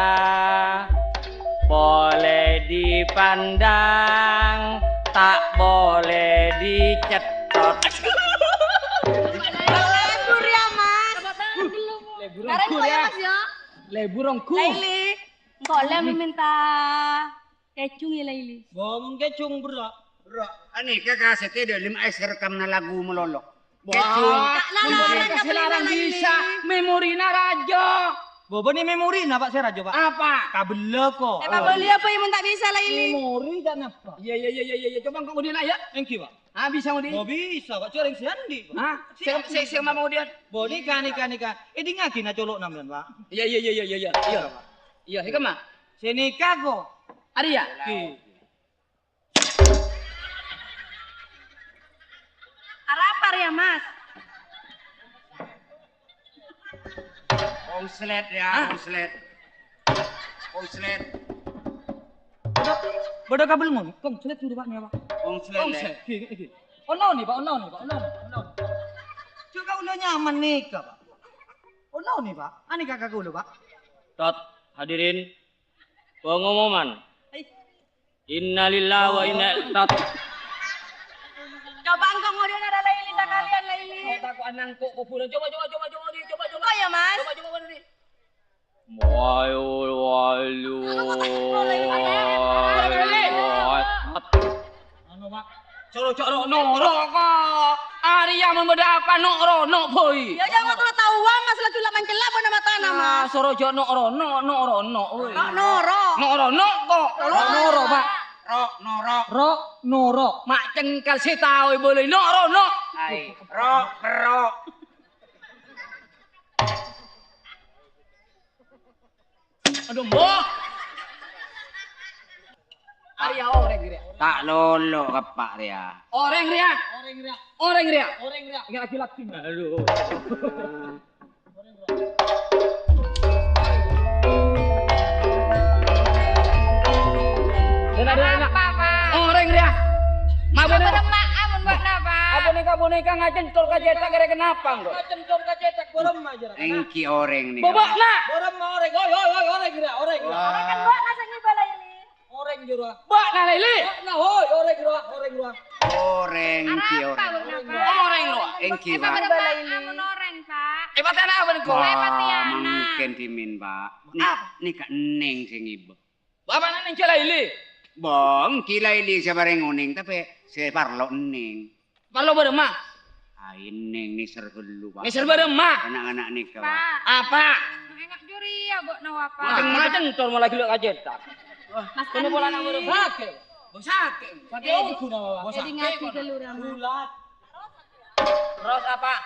boleh dipandang, tak boleh dicetot. Lebur ya, Mas. Lebur ya, Mas, ya. Lebur onggu. Laili, engko' lem minta kecung ya, Laili. Ngomong kecung, Bro. Bro, anèka kasèttè dâlem aès rekamna lagu malolo. Wah, kecung. Kak, nana, memori orang kasih larang Laili. Bisa, memorina raja. Bâbâna memorina, Pak, sè raja, Pak. Apa? Kabellâ kok. Eh, Pak, beli apa yang tak bisa, Laili? Memori kan apa? Iya, iya, iya, iya, iya. Coba engko' ngudi, Nak, ya. Engghi, Pak. Ah, bisa ngudi? Oh, bisa, Pak. Coreng sè andi, Pak. Hah? Sè, sè, sè, mau ngudi? Bo, nèka, nèka, nèka. Eh, dingngaghi na colo'na, Pak. Iya, iya, iya, iya, iya, iya. Iya. Iya, hikmah. Sè nèka, kok. Arèya. Oke. Arapa rèya, Mas? Konslet ya, hah? Konslet. Konslet. Bâdâ, bâdâ kabel ngono. Konslet suruh Pak nèka, Pak. Konslet, konslet. Iki, iki. Ono nè, Pak, ono nè, Pak, ono nè, ono nè. Jhâ' kaulâ nyaman nèka, Pak. Ono nè, Pak. Anèka ka kaulâ, Pak. Tot, hadirin. Pengumuman. Hai. Innalillahi wa inna ilaihi raji'un. Coba engko' ngodio nara Laili ta' kalian, Laili. Mau tako'an nangko' kuburan. Coba, coba, coba, coba, Di. Coba, coba. Engko' ya, Mas. Coba, coba, Di. Walu, walu, walu. Anu, Pak. Soro jhâ' ro'-noro' kok. Arèya mon bâdâ apa no'-rono', boy. Ya, jangan terus tahuan, Mas, laju la mancella' bâna matana, Mas. Soro jhâ' no'-rono', no'-rono', boy. No'-noro'. No'-rono' kok. Ro'-noro', Pak. Ro'-noro'. Ro'-noro'. Ma' cengkal sè tao è bâlâi no'-rono'. Ai, ro'-perro'. Aduh, Mbok. Arèya orèng rèya. Ta' lolo keppa' rèya. Orèng rèya. Orèng rèya. Orèng rèya. Orèng rèya. Ingat lagi-lagi. Aduh. Dena, dena, dena. Apa, Pak? Orèng rèya. Mabon. Apa, Pak? Ampon, Pak, napa? Apa nèka boneka ngacentor ka cètak kèrè kenapa, engko'? Ngacentor ka cètak, borem aja. Engghi orèng nèka. Bobok, Nak. Borem orèng. Oi, oi, oi, orèng, orèng. Wah. Orèng kan, Pak, nasa ngibala ini. Orèng jero. Bâ'na, Lili. Bâ'na, hoi, orèng rowa, orèng rowa. Orèng, Arapa, Ki, orèng. Bâ'na, Pak? Orèng rowa. Engghi, Pak. Apa bâ'na, Pak? Amun orèng, Pak. Eh, patèna apa, nèko? Wah, eh, Patiana. Mangkèn dhimèn, Pak. Nè-, apa? Nèka Enèng sè ngibâ. Bapa'na Enèng jâ Laili. Bâ, engghi Laili sè parèng onèng, tapè sè parlo Enèng. Parlo bârâmma? Ai, Enèng nèser ghâllu, Pak. Nèser bârâmma? Ana'-ana' nèka, Pak. Pak. Apa? Enggak curiga, Bok, no, apa? Macem-macem, tor, malah gila kacetak. Wah, Mas, kena pola Andi. Nang bârâmma. Sakè. Bos sakè. Sakè. Eh, onggu nama, Pak. Bos jadi sakè, ngaji kono. Ke lurah, Mas. Bulat. Terus apa?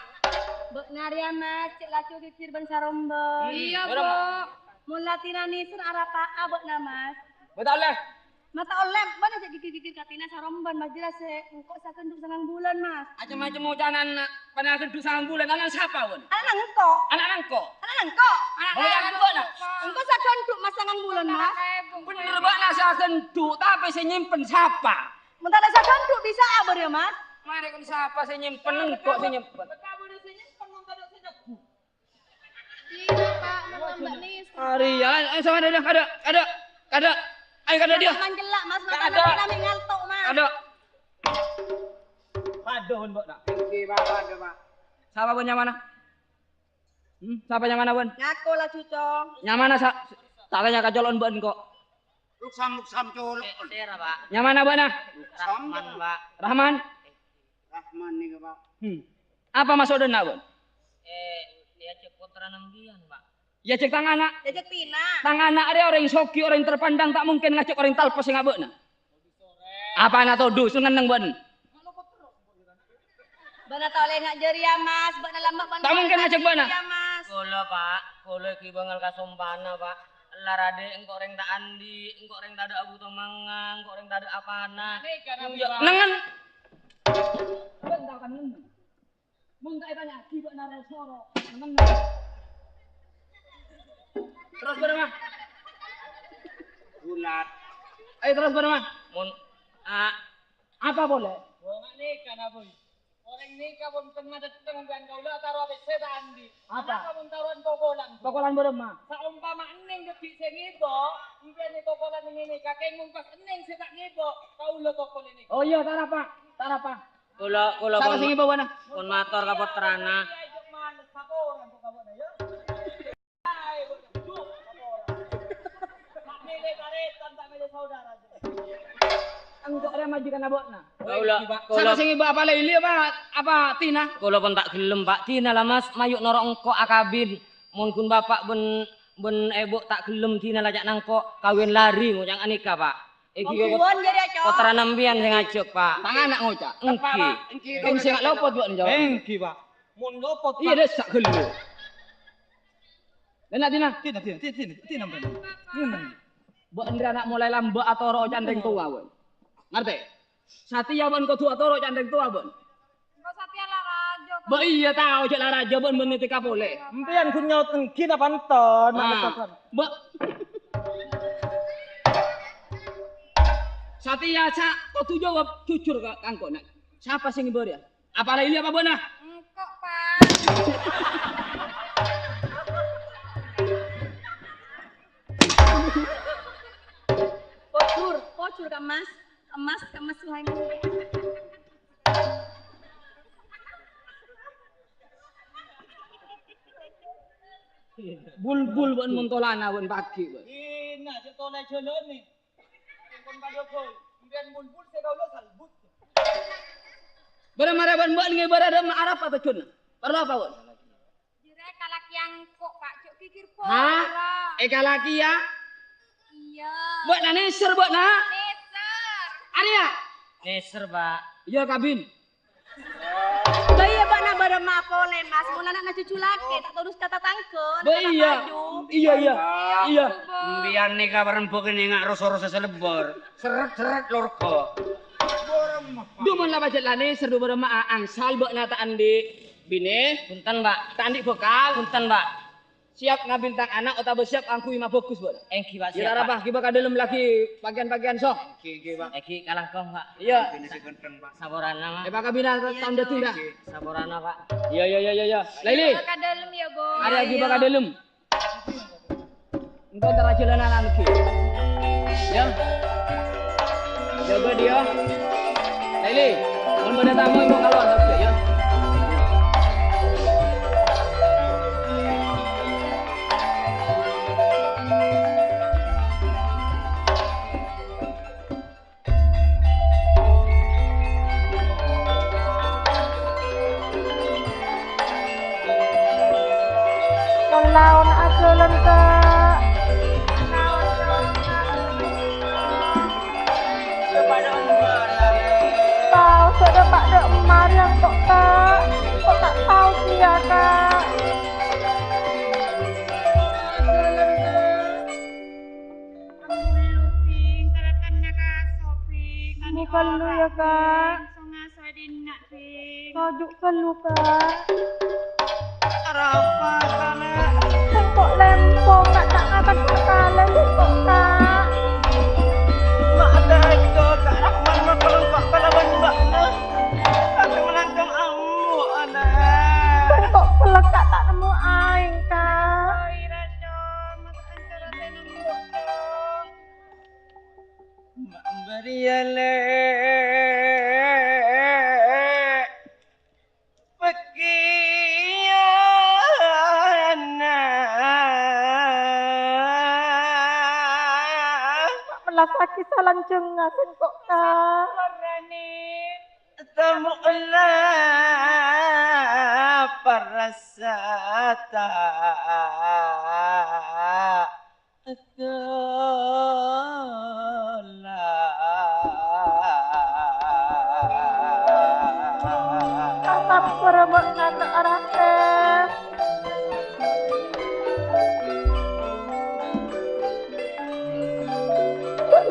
Bok, ngarèya, Mas, cek laju gigir bân sarombon. Hmm, iya, bârâmma? Bok. Mon latina nèser arapa'a, Bok, na, Mas? Betul, leh. Mata ollè, bâ'na jhâ' gigir-gigir katina sarombon, Mas, jelas, sè engko' saghândhu' sangang bulân, Mas. Macem-macem ocanan, na'. Pana ghândhu' sangang bulân, ana' sapa, Wan? Ana' engko'. Ana' engko'? Ana' engko'. Ana' engko', Pak. Engko' saghândhu', Mas, sangang bulân, Mas. Bener, Pak, na' saghândhu', tapè sè nyèmpen sapa? Mon ta' saghândhu' bisa abâr, ya, Mas? Marè kon sapa sè nyèmpen, engko' sè nyèmpen. Iya, Pak, menang, Mbak Nis. Ari, ya, ayo sama dia, kada, kada, kada. Ayo kada dia. Jangan gelak, Mas, mata ada. Nanti kami ngaltok, Mas. Ada. Paduh, Mbok, nak. Oke, Pak, paduh, Pak. Sapa, Bun, nyamana? Hmm, sapa nyamana, Bun? Ngaku lah, Cucong. Nyamana, sa-, tak tanya ka colo'na, Bun, kok. Luksam, luksam, colo'. Eh, sera, Pak. Nyamana, Bun, ah? Luksam, Rahman, Pak. Rahman? Rahman nèka, Pak. Hmm. Apa maksudnya, Bun? Eh, ya cek putra nembian, Pak. Ya cek tang ana'. Ya cek pina. Tang ana' arè orèng soghi, orèng terpandang, ta' mungkin ngajhâk orèng talpes sè ngabâ'na. Apa ana' todus, nenneng, Bun? Bâ'na ta' ollè nga' jârèya, Mas. Bâ'na lambâ', bâ'na ta' mungkin ngajhâk bâ'na. Jârèya, Mas. Kaulâ, Pak, kaulâ ghi' bângal kasompa'anna, Pak. Ella, Raddhi', engko' orèng ta' andi', engko' orèng tadâ' abu tomangnga, engko' orèng tadâ' apana. Nèka, Pak. Nengngen. Bâ'na ta' kan nengngen. Mon ta' ètanya'aghi bâ'na ro-soro, nengngen. Terros bârâmma? Bulat. Ayo, terros bârâmma? Mon, a-, apa polè? Wong nèka, na, Boy. Orèng nèka pon tengnga dâteng bân kaulâ ataro pèssè ta' andi'. Apa? Ana'na pon taro'an kokolan. Kokolan bârâmma? Saompama ennèng dhâggi' sè ngèbâ, empèyan kokolan ngènè, kakèng mon pas ennèng sè ta' ngèbâ, kaulâ kokolan nèka. Oh iyâ, tarapa, tarapa. Kaulâ, kaulâ Sapa pon sè ngèbâ bâ'na? Pon mator ka pottrana. Engko' rè majikanna bâ'na. Kaulâ, Sapa kaulâ sè ngèbâ, apa Laili apa, apa Tina? Kaulâ pon ta' ghellem, Pak. Tina la, Mas, mayu' noro' engko' akabin. Mon ghun bapa' bân, bân èbhu ta' ghellem, Tina la ca'na engko' kawin lari, ngoca' nganèka, Pak. Èngghi, Mongguwân jârèya, Cong. Pottrana empèyan sè ngajhâk, Pak. Tang ana' ngoca'. Èngghi. Kèng sè lopot, Bu, Cong. Èngghi, Pak. Mon lopot, Iyâ, Pak. Dâ' essa' ghellâ'. Dina, Dina. Dina, Dina, Dina, Dina, Dina, Dina. Bâ'na rè ana' molaè lambâ' atoro' can rèng towa, bâ'na. Ngartè? Satèya bâ'na kodhu atoro' can rèng towa, bâ'na. Engko' satèya la rajâ, Pak. Bâ iyâ tao, jhâ' la rajâ bâ'na bân nètèka polè. Empèyan ghun nyaot èngghi napa enten, Ah. Bâ-, satèya sa-, kodhu jâwâb jujur ka, ka engko', Na'. Sapa sè ngèbâ rèya? Apa Laili apa bâ'na? Engko', Pak. Pojhur, pojhur, Kang Mas. Kang Mas, Kang Mas, Suhaimi. Bulbul bâ'na mon tolana bâ'na paghi', bâ'na. Ina, cè' tolè jhâlâna. Engkon padâ ghâl, empèyan bulbul sè kaulâ salbut. Bârâmma rè bâ'na ngèbâ rèya arapa tojjhuna? Parlo apa, bâ'na? Jârèya kalakèyan engko', Pak, jhâ' ghighir Hah? Polè. Èkalakèya? Iyâ. Bâ'na nèser, bâ'na? Nèser. Arèya? Nèser, Pak. Iyâ, kabin. Bâ iyâ bâ'na bârâmma polè, Mas. Mon ana'na jhujhu lakè, ta' todus ka tatangghâ, Bâ iyâ. Iyâ, iyâ. Iyâ. Empèyan nèka parembhâk nènga' ros-ros salebbâr. Seret-seret lorga. Dhu mon la pajhât la nèser dhu bârâmma angsal bâ'na ta' andi' binè. Bhunten, Pak. Ta' andi' bhâkal. Bhunten, Pak. Siap ngambil tang ana' otabâ siap angghuy mabhâghus, bâ'na? Èngghi, Pak, Iyâ, siap, Pak. Apa? Ghibâ ka dâlem lagi pakèyan-pakèyan, so. Èngghi, èngghi, Pak. Èngghi, kalangkong, Pak. Iyâ. Bini sè ganteng, Pak. Saporana, Pak. Èpakabina taon dâteng, dah. Èngghi. Saporana, Pak. Iyâ, iyâ, iyâ, iyâ, iyâ. Laili. Ghibâ ka dâlem, yâ, Bu. Arèya ghibâ ka dâlem. Engko' entar ajhâlânan lagi. Yâ. Jâgâ, Di, yâ. Laili, mon bâdâ tamu, engko' kalowar, yâ. Laon ajhâlân, Ka'. Tao sè dâpa' dâ' emma rèya engko', Ka'. Engko' ta' tao kèya, Ka'. Bâllu, yâ, Ka'. Toju' bâllu, Ka'. Arapa, Ka'? Sèngko' lèmpong, Ka', ta' ngakan sakalè, sèngko', Ka'. Ma' tèga, Ka', Rahman, ma' kalèngka' kalabân bâ'na. Sèngko' pellek, Ka', ta' nemmo aèng, Ka'. Bâriyâ lè' pèkkèyanna. Mellasaghi salanjhângnga sèngko', Ka'. Tamo'na parasata. Atola. Asabbhâr bâ'na ta' arapa.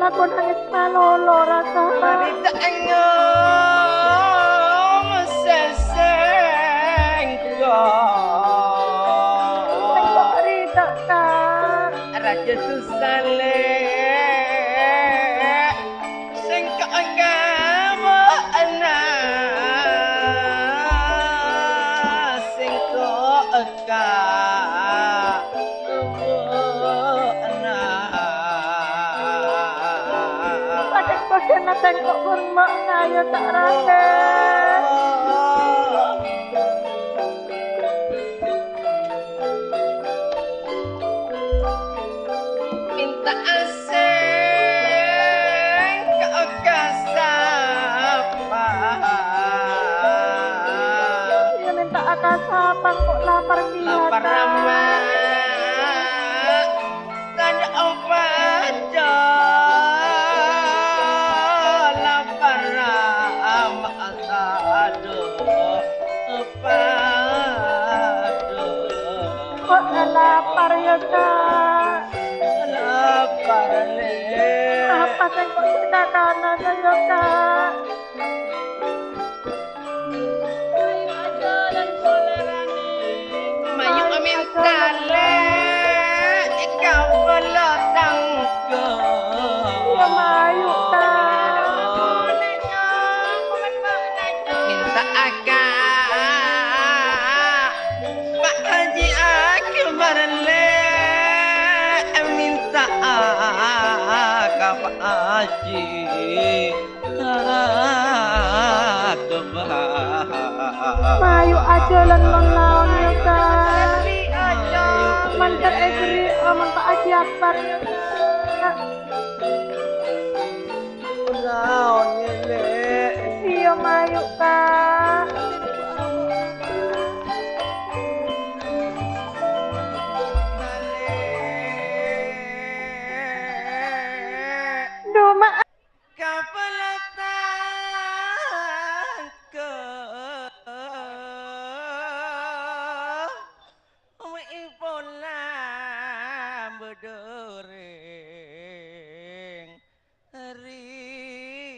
Lakon angès malolo, Raka. Mari ta' engom sèsèngko. Sèngko' rida, Ka'. Rajâ Dusalè, sèngko' engga' bâ'na. Sèngko' kurma kayu ta' raja. Minta asèng ka sapa? Iyâ, minta ka sapa, kok lapar kèya, Kak. Lapar, Rama. Tadâ' opaca, lapar, Rama, tadâ' opaca. Kok lapar, yâ, Kak? Lapar, Lè'. Apa sèngko' sè kakana, yâ, Kak? Mayu' minta, Lè', kabâlâ tangghâ. Iyâ, mayu', Kak. Minta ka Pak Haji Akbar, Lè', minta ka Pak Haji. Mayu' ajhâlân mon laon, yâ, Kak. Mandhâr èberri', oh, mon Pak Haji Akbar, yâ, Kak. Laon, Lè'. Iyâ, mayu', Kak. Duh, ma- Kabâlâ tangghâ mè' pola bâdâ orèng rida.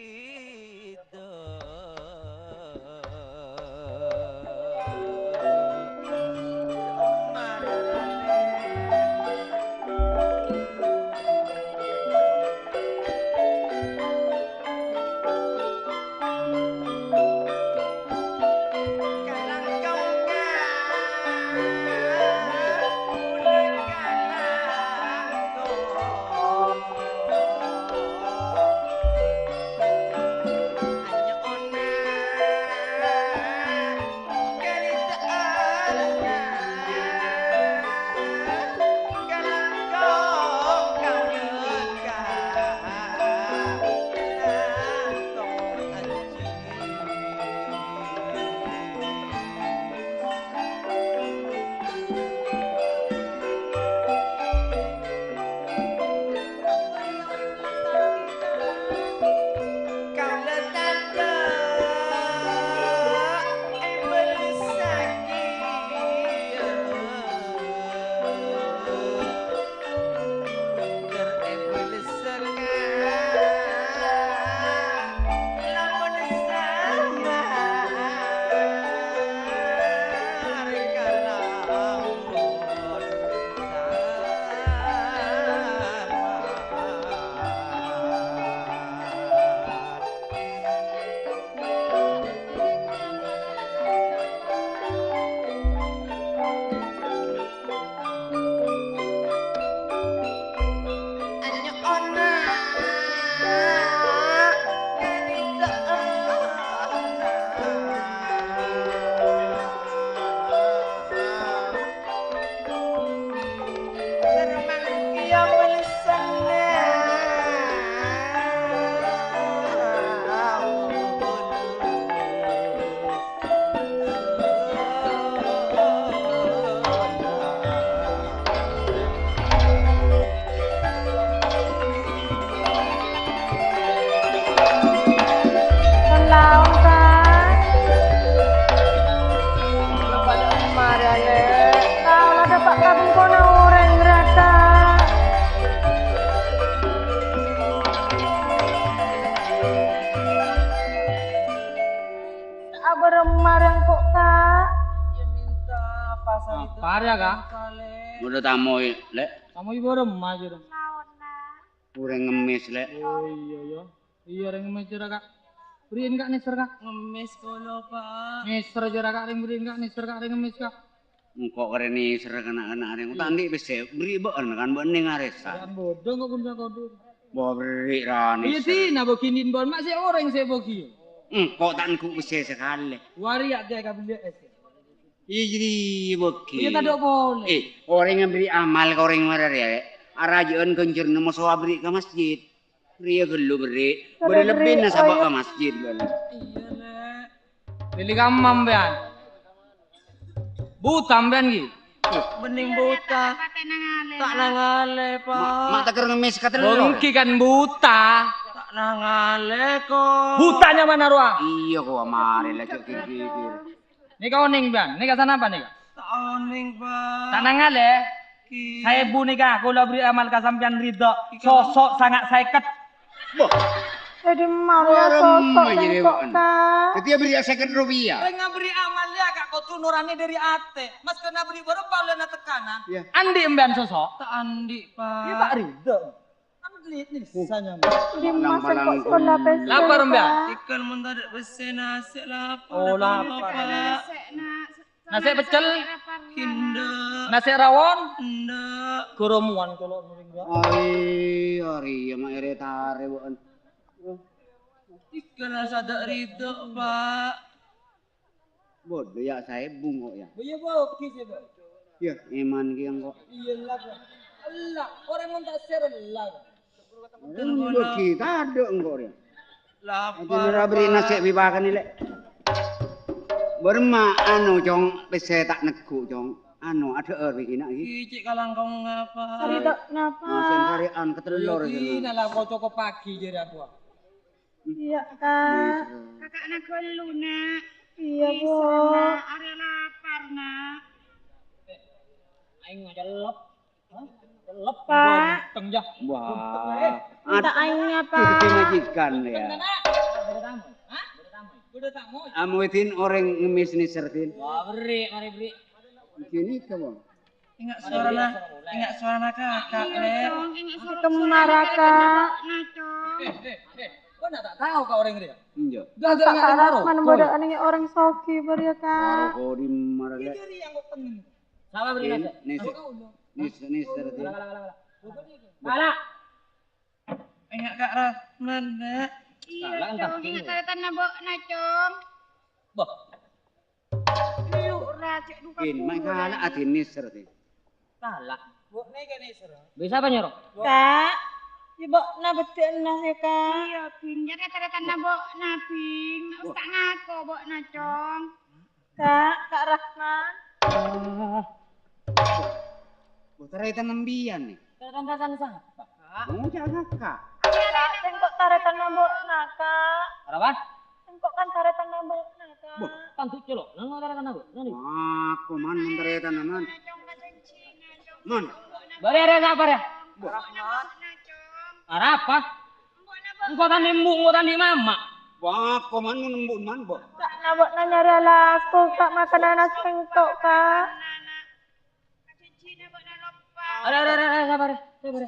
Laon, Kak. Pada marane. Kaula dapat kabungkona oreng rata. Abareng mareng kok, Kak. Ya minta apa saja. Apa ya, Kak? Udah tamu, Lek. Tamu ibu rumah aja dong. Laon, Nak. Oreng ngemis, Lek. Oh, iya, iya. Iya, reng ngemis jârâ, Kak. Bâri'in, Kak, nèser, Kak. Ngemis kaulâ, Pak. Nèser jârâ, Kak, reng bâri'in, Kak, nèser, Kak, reng ngemis, Kak. Engko' karè nèser kana'-kana' reng. Iya. Ta' andi' pèssè, bâri' bâ'en kan, bâ'en nèng arèsa. Kan bodong kok bunda kodhu. Bâ' berri' ra, Iyâ, Nèser. Dina bâgi nèmbon, ma' sè orèng sè bâgi. Engko' ta' nègghu' pèssè sakalè. Wari ya' ghi' kabelliyâ es. Iyâ, jârèya bâgi. Iyâ, tadâ' polè. Eh, orèng aberri' amal ka orèng marè rèya, arajâ'ân ghânjhârânna moso aberri' ka masjid. Rèya ghâllu berri'. Bâdâ lebbina sabâ' ka masjid, bâ'na. Iyâ, Lè'. Lili kamma sampèyan. Buta sampèyan ghi? Bhennèng buta. Ta' nangalè, Pa'. Ma', ma' tèkèr ngemmès ka tello. Bângkè kan buta. Ta' nangalè, ko. Buta nyamana rowa. Iyâ, ko, marè la cè' ghi-ghi. Nèka onèng, Bân? Nèka sanapa nèka? Ta' onèng, Pa'. Ta' nangalè? Ki. Saèbu nèka, kaulâ bherri' amal ka sampèyan ridho. Ki, Ka'. Soso' sanga' sèket. Boh. Jadi mau ya Warem soso' aja deh, sengkok, Bân. Kak. Jadi ya beri seket rupiah. Rèng aberri' amal ya, Ka', kodhu nurani dâri atè. Maskèna aberri' bârâmpa ollèna tekanan. Iya. Andi' sampèyan soso'? Ta' andi', Pa'. Iya, ta' ridho. Kan beli nih, sanyam. Dimas engko' sekolah pesen, Lapar, Mbak? Pak. Ikan mentah dek pesen nasi lapar. Oh, lapar. Nasè' pecel? Indak. Nasè' rawon? Indak. Goromuan kalau nuring, Mbak. Ari, ari, ya, mak ere tare, bukan. Ikan rasa tak ridho, Pak. Bodho ya, saèbu kok ya. Iya, boghi sih, Pak. Ya, eman ki engko'. Iya, lah, Pak. Ella, orèng mon ta' sèr ella, Pak. Orèng boghi, tadâ' engko' rèya. Lapar, Pak. Ati nora beri nasè' bipakan ni, Lè'. Bârâmma, anu, Cong, pèssè ta' nègghu', Cong. Anu, adhâ'âr bikina iki. Iki cè' kalangkong ngapa? Sari ta' napa? Nah, sèn sari'an ketello rèya. Iki nala kok cokop pagi jârè aku. Iya, Kak. Kakakna ghâllu, Nak. Iya, Bu. Bisa, Nak. Arè lapar, Nak. Aing ngecelep. Hah? Celep. Pak. Ganteng, ya. Wah. Ganteng, eh. Minta aingnya, Pak. Jadi majikan, ya. Ganteng, Nak. Ada tamu. Hah? Ada tamu. Ada tamu. Amu Din orèng ngemmès ni, Sir Din. Wah, beri, mari beri. Gini, kamu. Enggak suarana, enggak suarana kakak, Lè'. Masih kemana, Kak? Eh, eh, eh. Kok nak tak tahu kau orang dia? Enggak. Dah, dah, Kak enggak tahu. Rahman bodoh, ini orang sogi, ber ya, Kak. Kau di mana, Lè'? Ini yang kau pengen. Salah beri nasi. Nis, nis, nis, nis. Kalah, kalah, kalah, kalah. Kalah. Enggak, Kak Rahman, Nak. Iya, Cong. Enggak taretan nabok, nah, Cong. Boh. Lu, Ra, cek duka. Din, mai kala adine ser, Din. Kala. Bokne kene ser. Bisa apa nyoro? Kak, ya bokna bedhe enas ya, Kak. Iya, Bing. Jare taretan nabok, nah, Bing. Wis tak ngako bokna, Cong. Kak, Kak Rahman. Ah. Wah, taretan nembian nih. Taretan-taretan sapa, Kak? Kamu jangan, Kak. Kak, sengko' taretan nabokna, Kak. Kenapa? Sengko' kan taretan nabokna, Kak. Boh, tantu celok. Nang taretan nabok. Nang. Wah, koman men taretan, Man. Man. Bare are sabar ya. Boh. Arapa? Engko' tandhi embu', engko' tandhi mama. Wah, koman mun embu' man, Boh. Kak, nabok nanya laku, Kak, makan anak sengko', Kak. Ada, ada, ada, ada, sabar, sabar.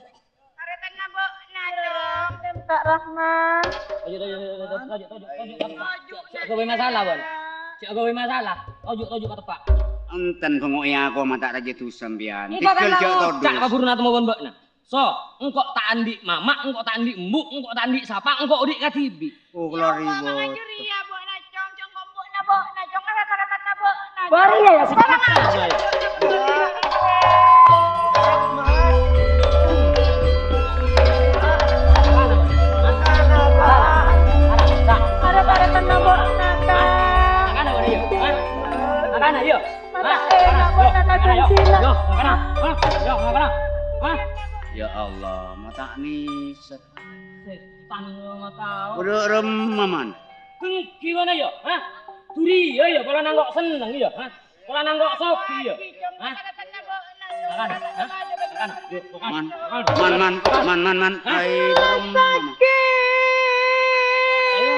Kak Rahman. Toju', toju', toju'. Cek gawe masalah, Bon. Cek gawe masalah. Toju', toju' ka tepa'. Enten pengo'e aku mata raja dusa sampeyan. Engko' kan cek todu. Cak ka guruna temo, Bon, Mbok, nah. So, engko' ta' andhi' mama, engko' ta' andhi' embu', engko' ta' andhi' sapa, engko' odi' kadhibi'. Oh, keluar ribut. Bari ya, ya, sekarang. Ada taretan nabok, Kak. Makana, Bon, iya. Hah? Makana, iya. Hah? Makana, iya. Makana, iya. Makana, iya. Makana. Hah? Iya, makana. Hah? Ya Allah, mata ni set. Setan lo nggak tahu. Udah remaman. Gimana ya? Hah? Duri ya, ya, kalau nangkok seneng ya, hah? Kalau nangkok sogi ya, hah? Makan, hah? Makan. Yuk, makan. Man, man, man, man, man. Hah? Ai, remaman. Ayo.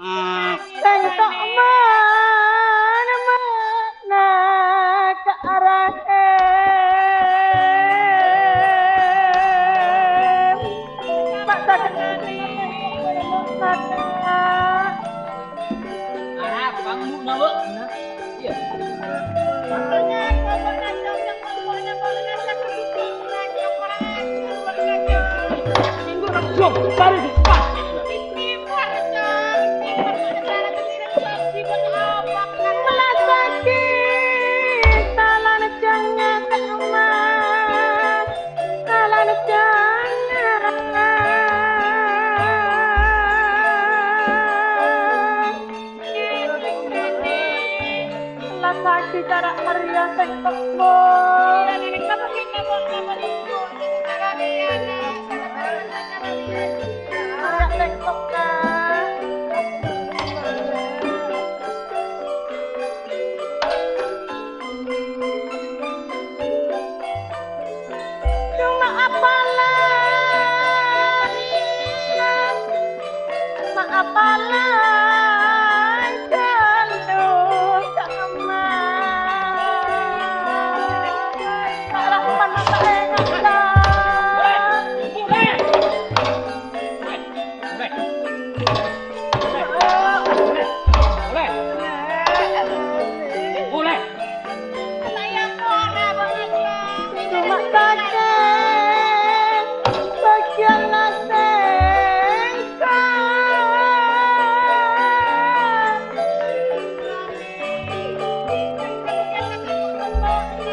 Ah. Sengko' mana, mana ke arah em. Mak tak kenal, mana, mana. Arah, bang, bu, nawa. Iya. Pokoknya, pokoknya, pokoknya, pokoknya, pokoknya, pokoknya, pokoknya, pokoknya, pokoknya, Lagi cara meriah sengkok, Bu. Iya, Nenek, napa sih, napa, napa sih, Bu? Cara meriah, nah, cara meriah, cara meriah. Meriah sengkok, Kak. Cuma apalan, ma apalan, cendol sama. Salah mana tak enak, Kak? Cuma kacang bagian naseng, Kak.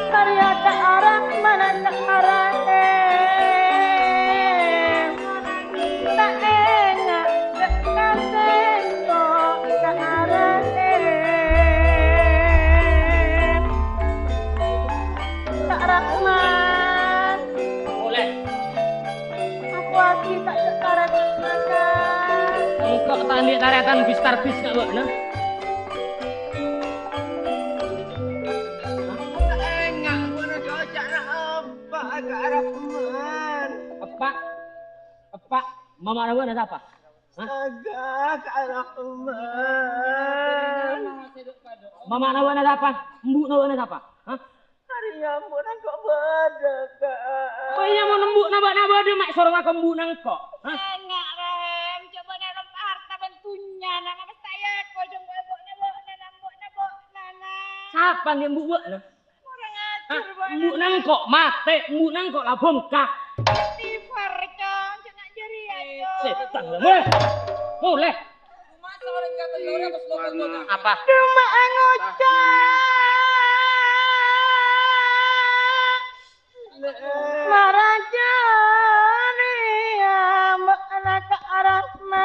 Karya ka arah mana ka arah, eh. Ta' enga' ka sengko' ka arah, eh. Ka Rahman. Oleh. Aku lagi tak ada taretan, Kak. Engko' ta' andi' taretan bis tarbis ka ba'na. Enga', ba'na coca'na eppa' ka Rahman. Eppa'? Eppa'? Mama'na ba'na sapa? Hah? Astaga, ka Rahman. Mama'na ba'na sapa? Embu'na ba'na sapa? Hah? Arèya embu' nangko' bâdâ, Kak. Bâ iyâ, mon embu'na bâ'na bâdâ, ma' soro ngako embu'na engko'. Hah? Enga', Rem. Coba nèro harta bân dhunnyana, napa saya ko jhung embu'na bâ'na, embu'na bâ'na, na. Sapa ngghi embu' bâ'na? Kurang ajar, hah? Bâ'na. Embu'na engko' matè, embu'na engko' la bhungka. Istighfar, Cong. Cong, jârèya, Cong. Sètan, la. Molè. Molè. Apa? Cuma ngucap. Maraja ria ma'na ka Rahman.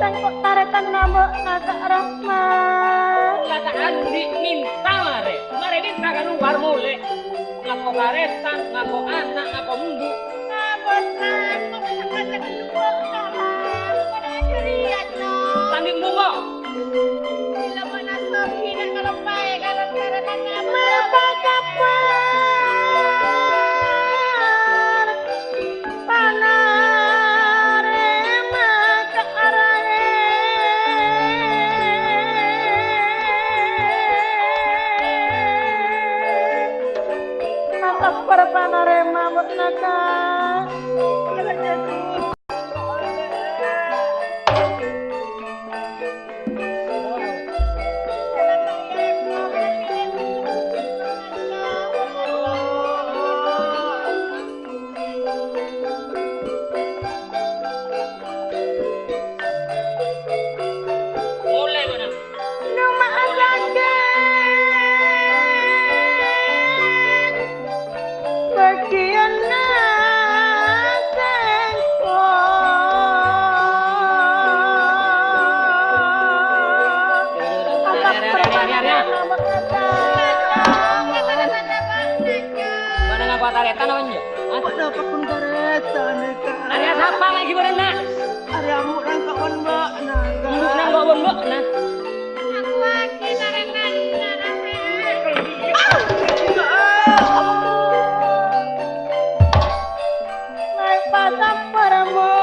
Sengko' taretan ma'na ka Rahman. Kata Andi minta mare. Mare minta keluar molè. Ngako taretan, ngako ana', ngako embu'. Tanding bungo. Mata kapar panarema ka arahe. Atap para panarema ba'na, Kak. Molè, bâ'na. Noma' rajâ bâgiyânna sèngko'. Atap perpanjangan nama kata. Bâ'na ngapa taretan apa enjâ'? Hah? Bâ'na kabbhi taretan, Kak. Arèya sapa lagi bâ'na? Arèya embu' nangko' bân bâ'na, Kak. Embu' nangko' bân bâ'na? Aku lagi taretan, Kak. Naik pasar perempuan.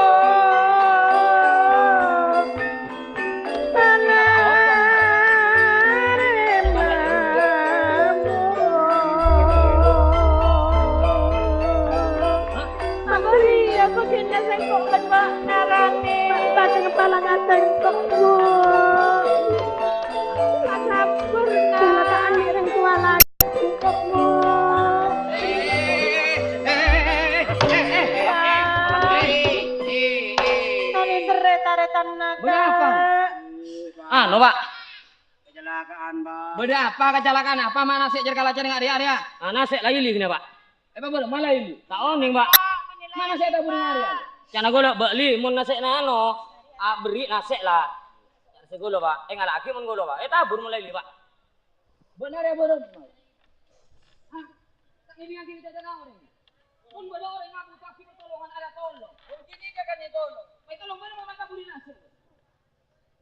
Hah? Apa iya kok kena sengkok kan, Pak? Narane. Pak, dengan palang sengkok, Bu. Sabar, Nak. Kenyataan orang tua lagi. Tadi sere taretan naka. Bâdâ apa? Anu, Pak. Kecelakaan, Pak. Bâdâ apa kecelakaan? Apa ma' nasè' jâr kalacèr nga' rèya-rèya? Ah, nasè' la ili kènè, Pak. Eh, Pak, bâlâ, ma' la ili? Ta' onèng, Pak. Ma' nasè' ta' budi nga' rèya? Ca'na ghulâ bâli, mon nasè'na ano. Aberri' nasè', la. Sè ghulâ, Pa'. Èngala'aghi mon ghulâ, Pa'. Ètabur molaè, Pa'. Bâ'na rèya bârâmpa? Hah? Ta' ngèdingngaghi dhâddhiyâna orèng? Mon bâdâ orèng ngabutuhaghi pertolongan, arèya tolong. Mon kènè' ka ka'dinto tolong. Mè' tolong bâ'na mon mataburri nasè'.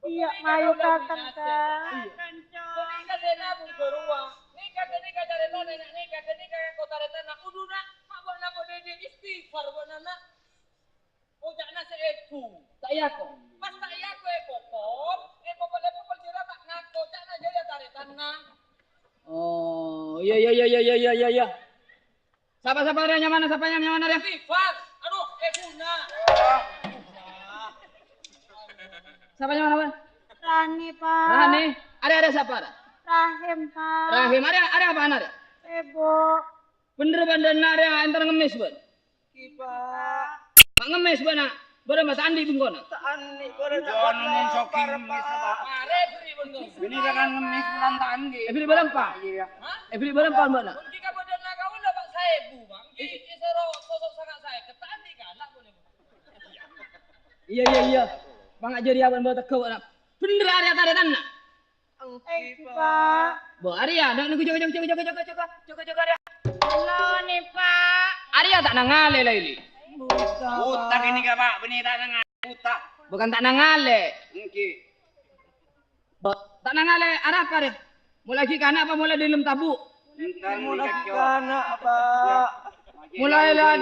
Iyâ, mayu dateng, Kak. Iyâ. Kok nèka sè nabung bârowa? Nèka, nèka carètana, nèka, nèka kok carètana. Uduna, ma' bâ'na kok dâddi istighfar bâ'na, na'. Oca'na sè èbu. Ta' iyâ, kok? Pas ta' iyâ, kok èpokol, èpokol, èpokol jârèya ta' ngako. Oca'na jârèya tarètanna. Oh, iyâ, iyâ, iyâ. Sapa, sapa, rèya nyamana, sapa nyam-, nyamana, rèya? Istighfar. Anu, èbuna. Sapa nyamana, Wan? Rani, Pa'. Rani. Arèya, arèya sapa, Ra? Rahim, Pa'. Rahim. Arèya, arèya apaan, arèya? Sèbok. Bhendher, bhendher, na', arèya èntar ngemmès, bân? Ghi, Pa'. Ma' ngemmès, bân, na'? Bârâmpa ta' andi' bengkona? Ta' andi', bârâmpa. Jon, mon sogi ngemmès, Pa'. Marè bherri' bengko. Bini kan ngemmès bulan ta' andi'. Èbherri' bârâmpa? Iyâ. Hah? Èbherri' bârâmpa, bân, na'? Mungkin kabâdâ'ânna kaulâ, Pa', saèbu, Bang. Iyâ. Iyâ, iyâ, iyâ. Mangkana jârèya bân bâ tegghâ, bân, na'. Bhendher arèya tarètanna? Èngghi, Pa'. Bâ, arèya, nèng, nèng, jâgâ, jâgâ, jâgâ, arèya. Halo, nè, Pa'. Arèya ta' nangalè, la, Ili? Buta, Pa'. Buta kènè', Pa', bânnè ta' nangalè, buta. Bukan ta' nangalè. Èngghi. Bâ, ta' nangalè, arapa, rè? Molaè ghi' kana' apa molaè dâlem tabu'? Molaè ghi' kana', Pa'. Molaè la-,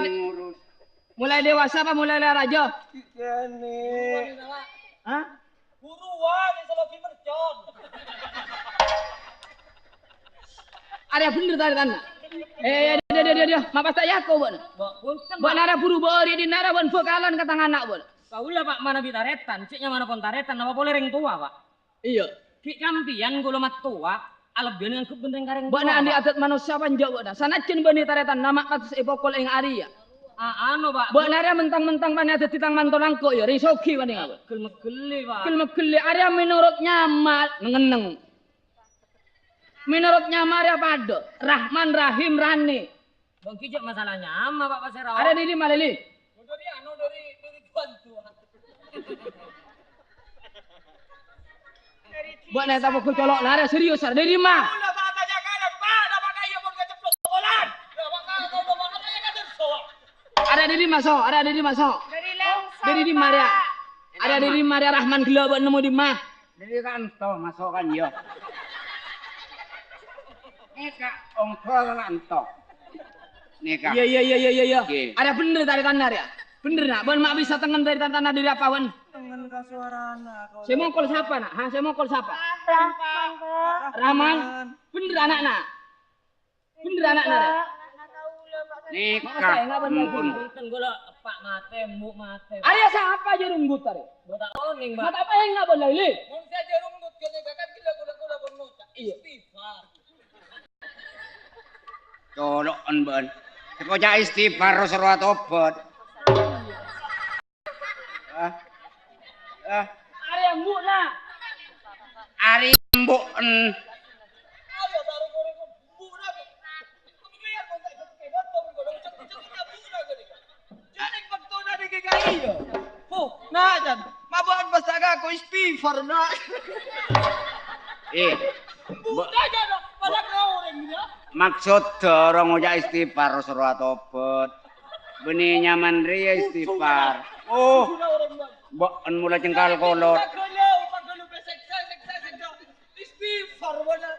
molaè dewasa apa molaè la rajâ? Kènè'. Hah? Buruan, sè lebbi mercon. Arèya bhendher tarètanna. Eh, dâ, dâ, dâ, dâ, dâ. Ma' pas ta' iyâ, kok, bân? Bân arèya buru bâri' dinna' arèya bân bhâkalan ka tang ana', bân. Kaulâ, Pa', manabi tarètan, cè' nyamana pon tarètan, napa polè rèng towa, Pa'? Iyâ. Ghi' sampèyan kaulâ mattowa, alebbiyân nganggep bân rèng-karèng towa, Pa'. Bâ'na andi' adat manossa apa enjâ' bâ'na? Sanajjân bânnè tarètan, ma' pantes èpokol èng arèya. A-, anu, Pa'. Bâ'na rèya mentang-mentang panèka dhâddhi tang manto nangko', yâ, rèng soghi panèka, Pa'. Gel-megellè, Pa'. Gel-megellè, arèya menurut nyama, neng-enneng. Menurut nyama rèya padâ, Rahman, Rahim, Rani. Bângki jhâ' masalah nyama, Pa', pasèra. Arèya dâri dimma, Lili? Dâri anu, dâri, dâri tuan-tuan. Bâ'na ta' mogok colo', la rèya serius, arèya dâri dimma? Kaulâ ta' tanya kalian, Pa', napa kaya pon kaceplok bolan? Napa kaya, napa kaya kader sowa? Arèya dâri dimma, So? Arèya dâri dimma, So? Dâri Lèngsèr, Pa'. Dâri dimma rèya? Arèya dâri dimma rèya, Rahman ghellâ' bâ'na nemmo dimma? Nèka kanto masokan, yâ. Nèka ongkol kanto. Nèka. Iyâ, iyâ, iyâ, iyâ, iyâ, iyâ. Oke. Arèya bhendher tarètanna rèya. Bhendher, na'. Bân ma' bisa tengngen tarètanna dâri apa, bân? Tengngen ka sowarana, kaulâ. Sè mokol sapa, na'? Ha, sè mokol sapa? Rahman, Pa'. Rahman. Rahman. Bhendher ana'na. Bhendher ana'na, rè? Nèka. Masa enggak bener, ampun. Bun? Bhunten, kaulâ eppa' matè, embu' matè. Arèya sapa jâ' runggut, arè? Bâ' ta' onèng, Pa'. Mata apa enggak bener, Lili? Mon sè jâ' runggut kènè' kan gila kaulâ, kaulâ pon ngoca'. Iyâ. Istighfar. Colo'en bâ'en. Sè ngoca' istighfar, terros rowa tobat. Ah. Ah. Arèya embu'na. Arèya embu'en. Nah, Jan. Mabâ'en pas ta' ngako istighfar, nah. Eh. Buta aja, nah. Pada kau orang ini, ya. Maksod dârâ ngoca' istighfar, terros rowa tobat. Bânnè nyamana rèya istighfar. Oh, bâ'en mola cengkal kolot. Istighfar, bâ'en.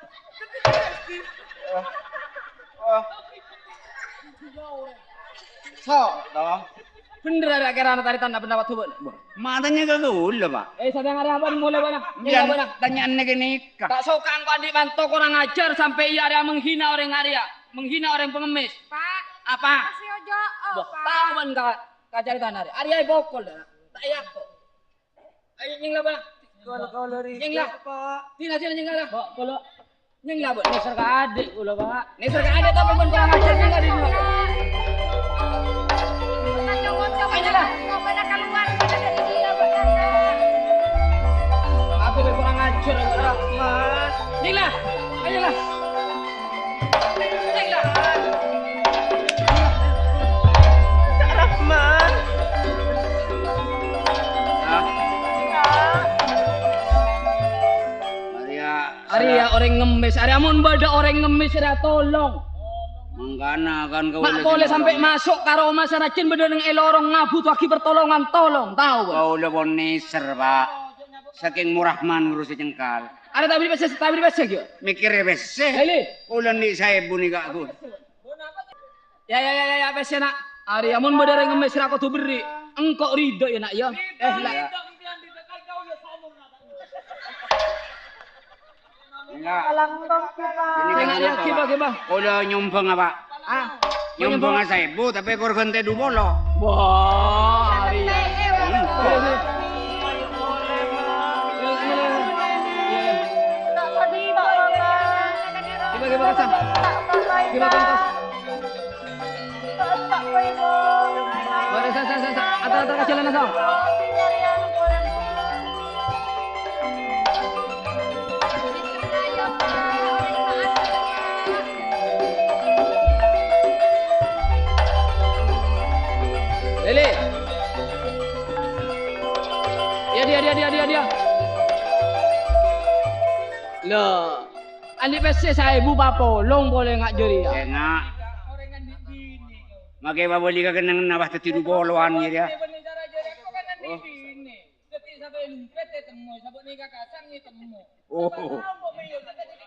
So, to. Bhendher arèya kèra tarètanna bâ'na, bâ'na. Ma' tanya ka kaulâ, Pa'. Eh, sadhâng arèya apa mola, bâ'na? Nyèngla, bâ'na. Tanya'an nèka-nèka. Ta' soka engko' andi' manto korang ajar sampè' iyâ arèya menghina orèng arèya, menghina orèng pengemis. Pa'. Apa? Kasih ojo, oh, Bâh, Pa'. Tao bâ'en ka, ka carètana arèya. Arèya èpokol, dâ. Ta' iyâ kok. Ayo, nyèngla, Bâ'na. Nyèngla. Dina, dina, nyèngla, lah. Bâ', kaulâ. Nyèngla, Bâ'na. Nèser ka adhi' kaulâ, Pa'. Nèser ka adhi' ta' bâ'en kurang ajar, nyèngla, dina. Ayo, lah. Aku bâ'en kurang ajar, Rahman. Nyèngla. Ayo, lah. Rahman. Ah. Iyâ, orèng ngemmès. Arè amun bâḍâ orèng ngemmès, ra tolong. Mangkana kan kaulâ Ma' polè sampè' maso' ka roma, sanajjhân bâḍâ neng è lorong ngabutuwaghi pertolongan, tolong, tao, Pak? Kaulâ pon nèser, Pak. Sakèng morahman ngurusè cengkal. Arè ta' bâri' pèssè, ta' bâri' pèssè, ghi? Mèkkèrè pèssè. Lè, lè. Kaulâ andi' saèbu nèka, Gun. Yâ, yâ, yâ, yâ, yâ, pèssè, Na'. Arè amun bâḍâ orèng ngemmès ra kodhu bherri'. Engko' ridho, yâ, Na', yâ. Eh, la. Enggak. Ini kan apa, Pak? Kaulâ nyombhâng apa? Ah, nyombhâng saèbu, tapè korban tèḍu polo. Wah, arè. Hmm. Gimana, gimana, Kos? Gimana, Kos? Waduh, sa, sa, sa, sa. Atar, atar ka jhâlân, sa. Lili. Yâ, dia, dia, dia, dia, dia. Loh. Andi' pèssè saèbu papolong polè nga' jârèya. Enga'. Makè pabâli ka kennengnganna pas dhâddhi ḍu polowan jârèya. Oh. Oh.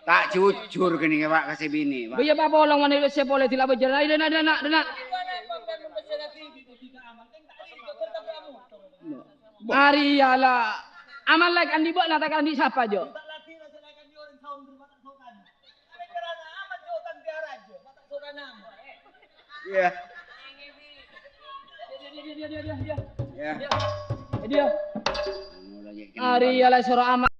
Ta' jujur ghânèka, Pak, ka sè binè', Pak. Bâ iyâ papolong mani pèssè polè dilabâ jârèya. Ayo, dâna', dâna', dâna'. Arèya la. Aman, Lèk, andi' bâ'na ta' andi' sapa, Jo? Iya. Iya. Arèya la soro ama-,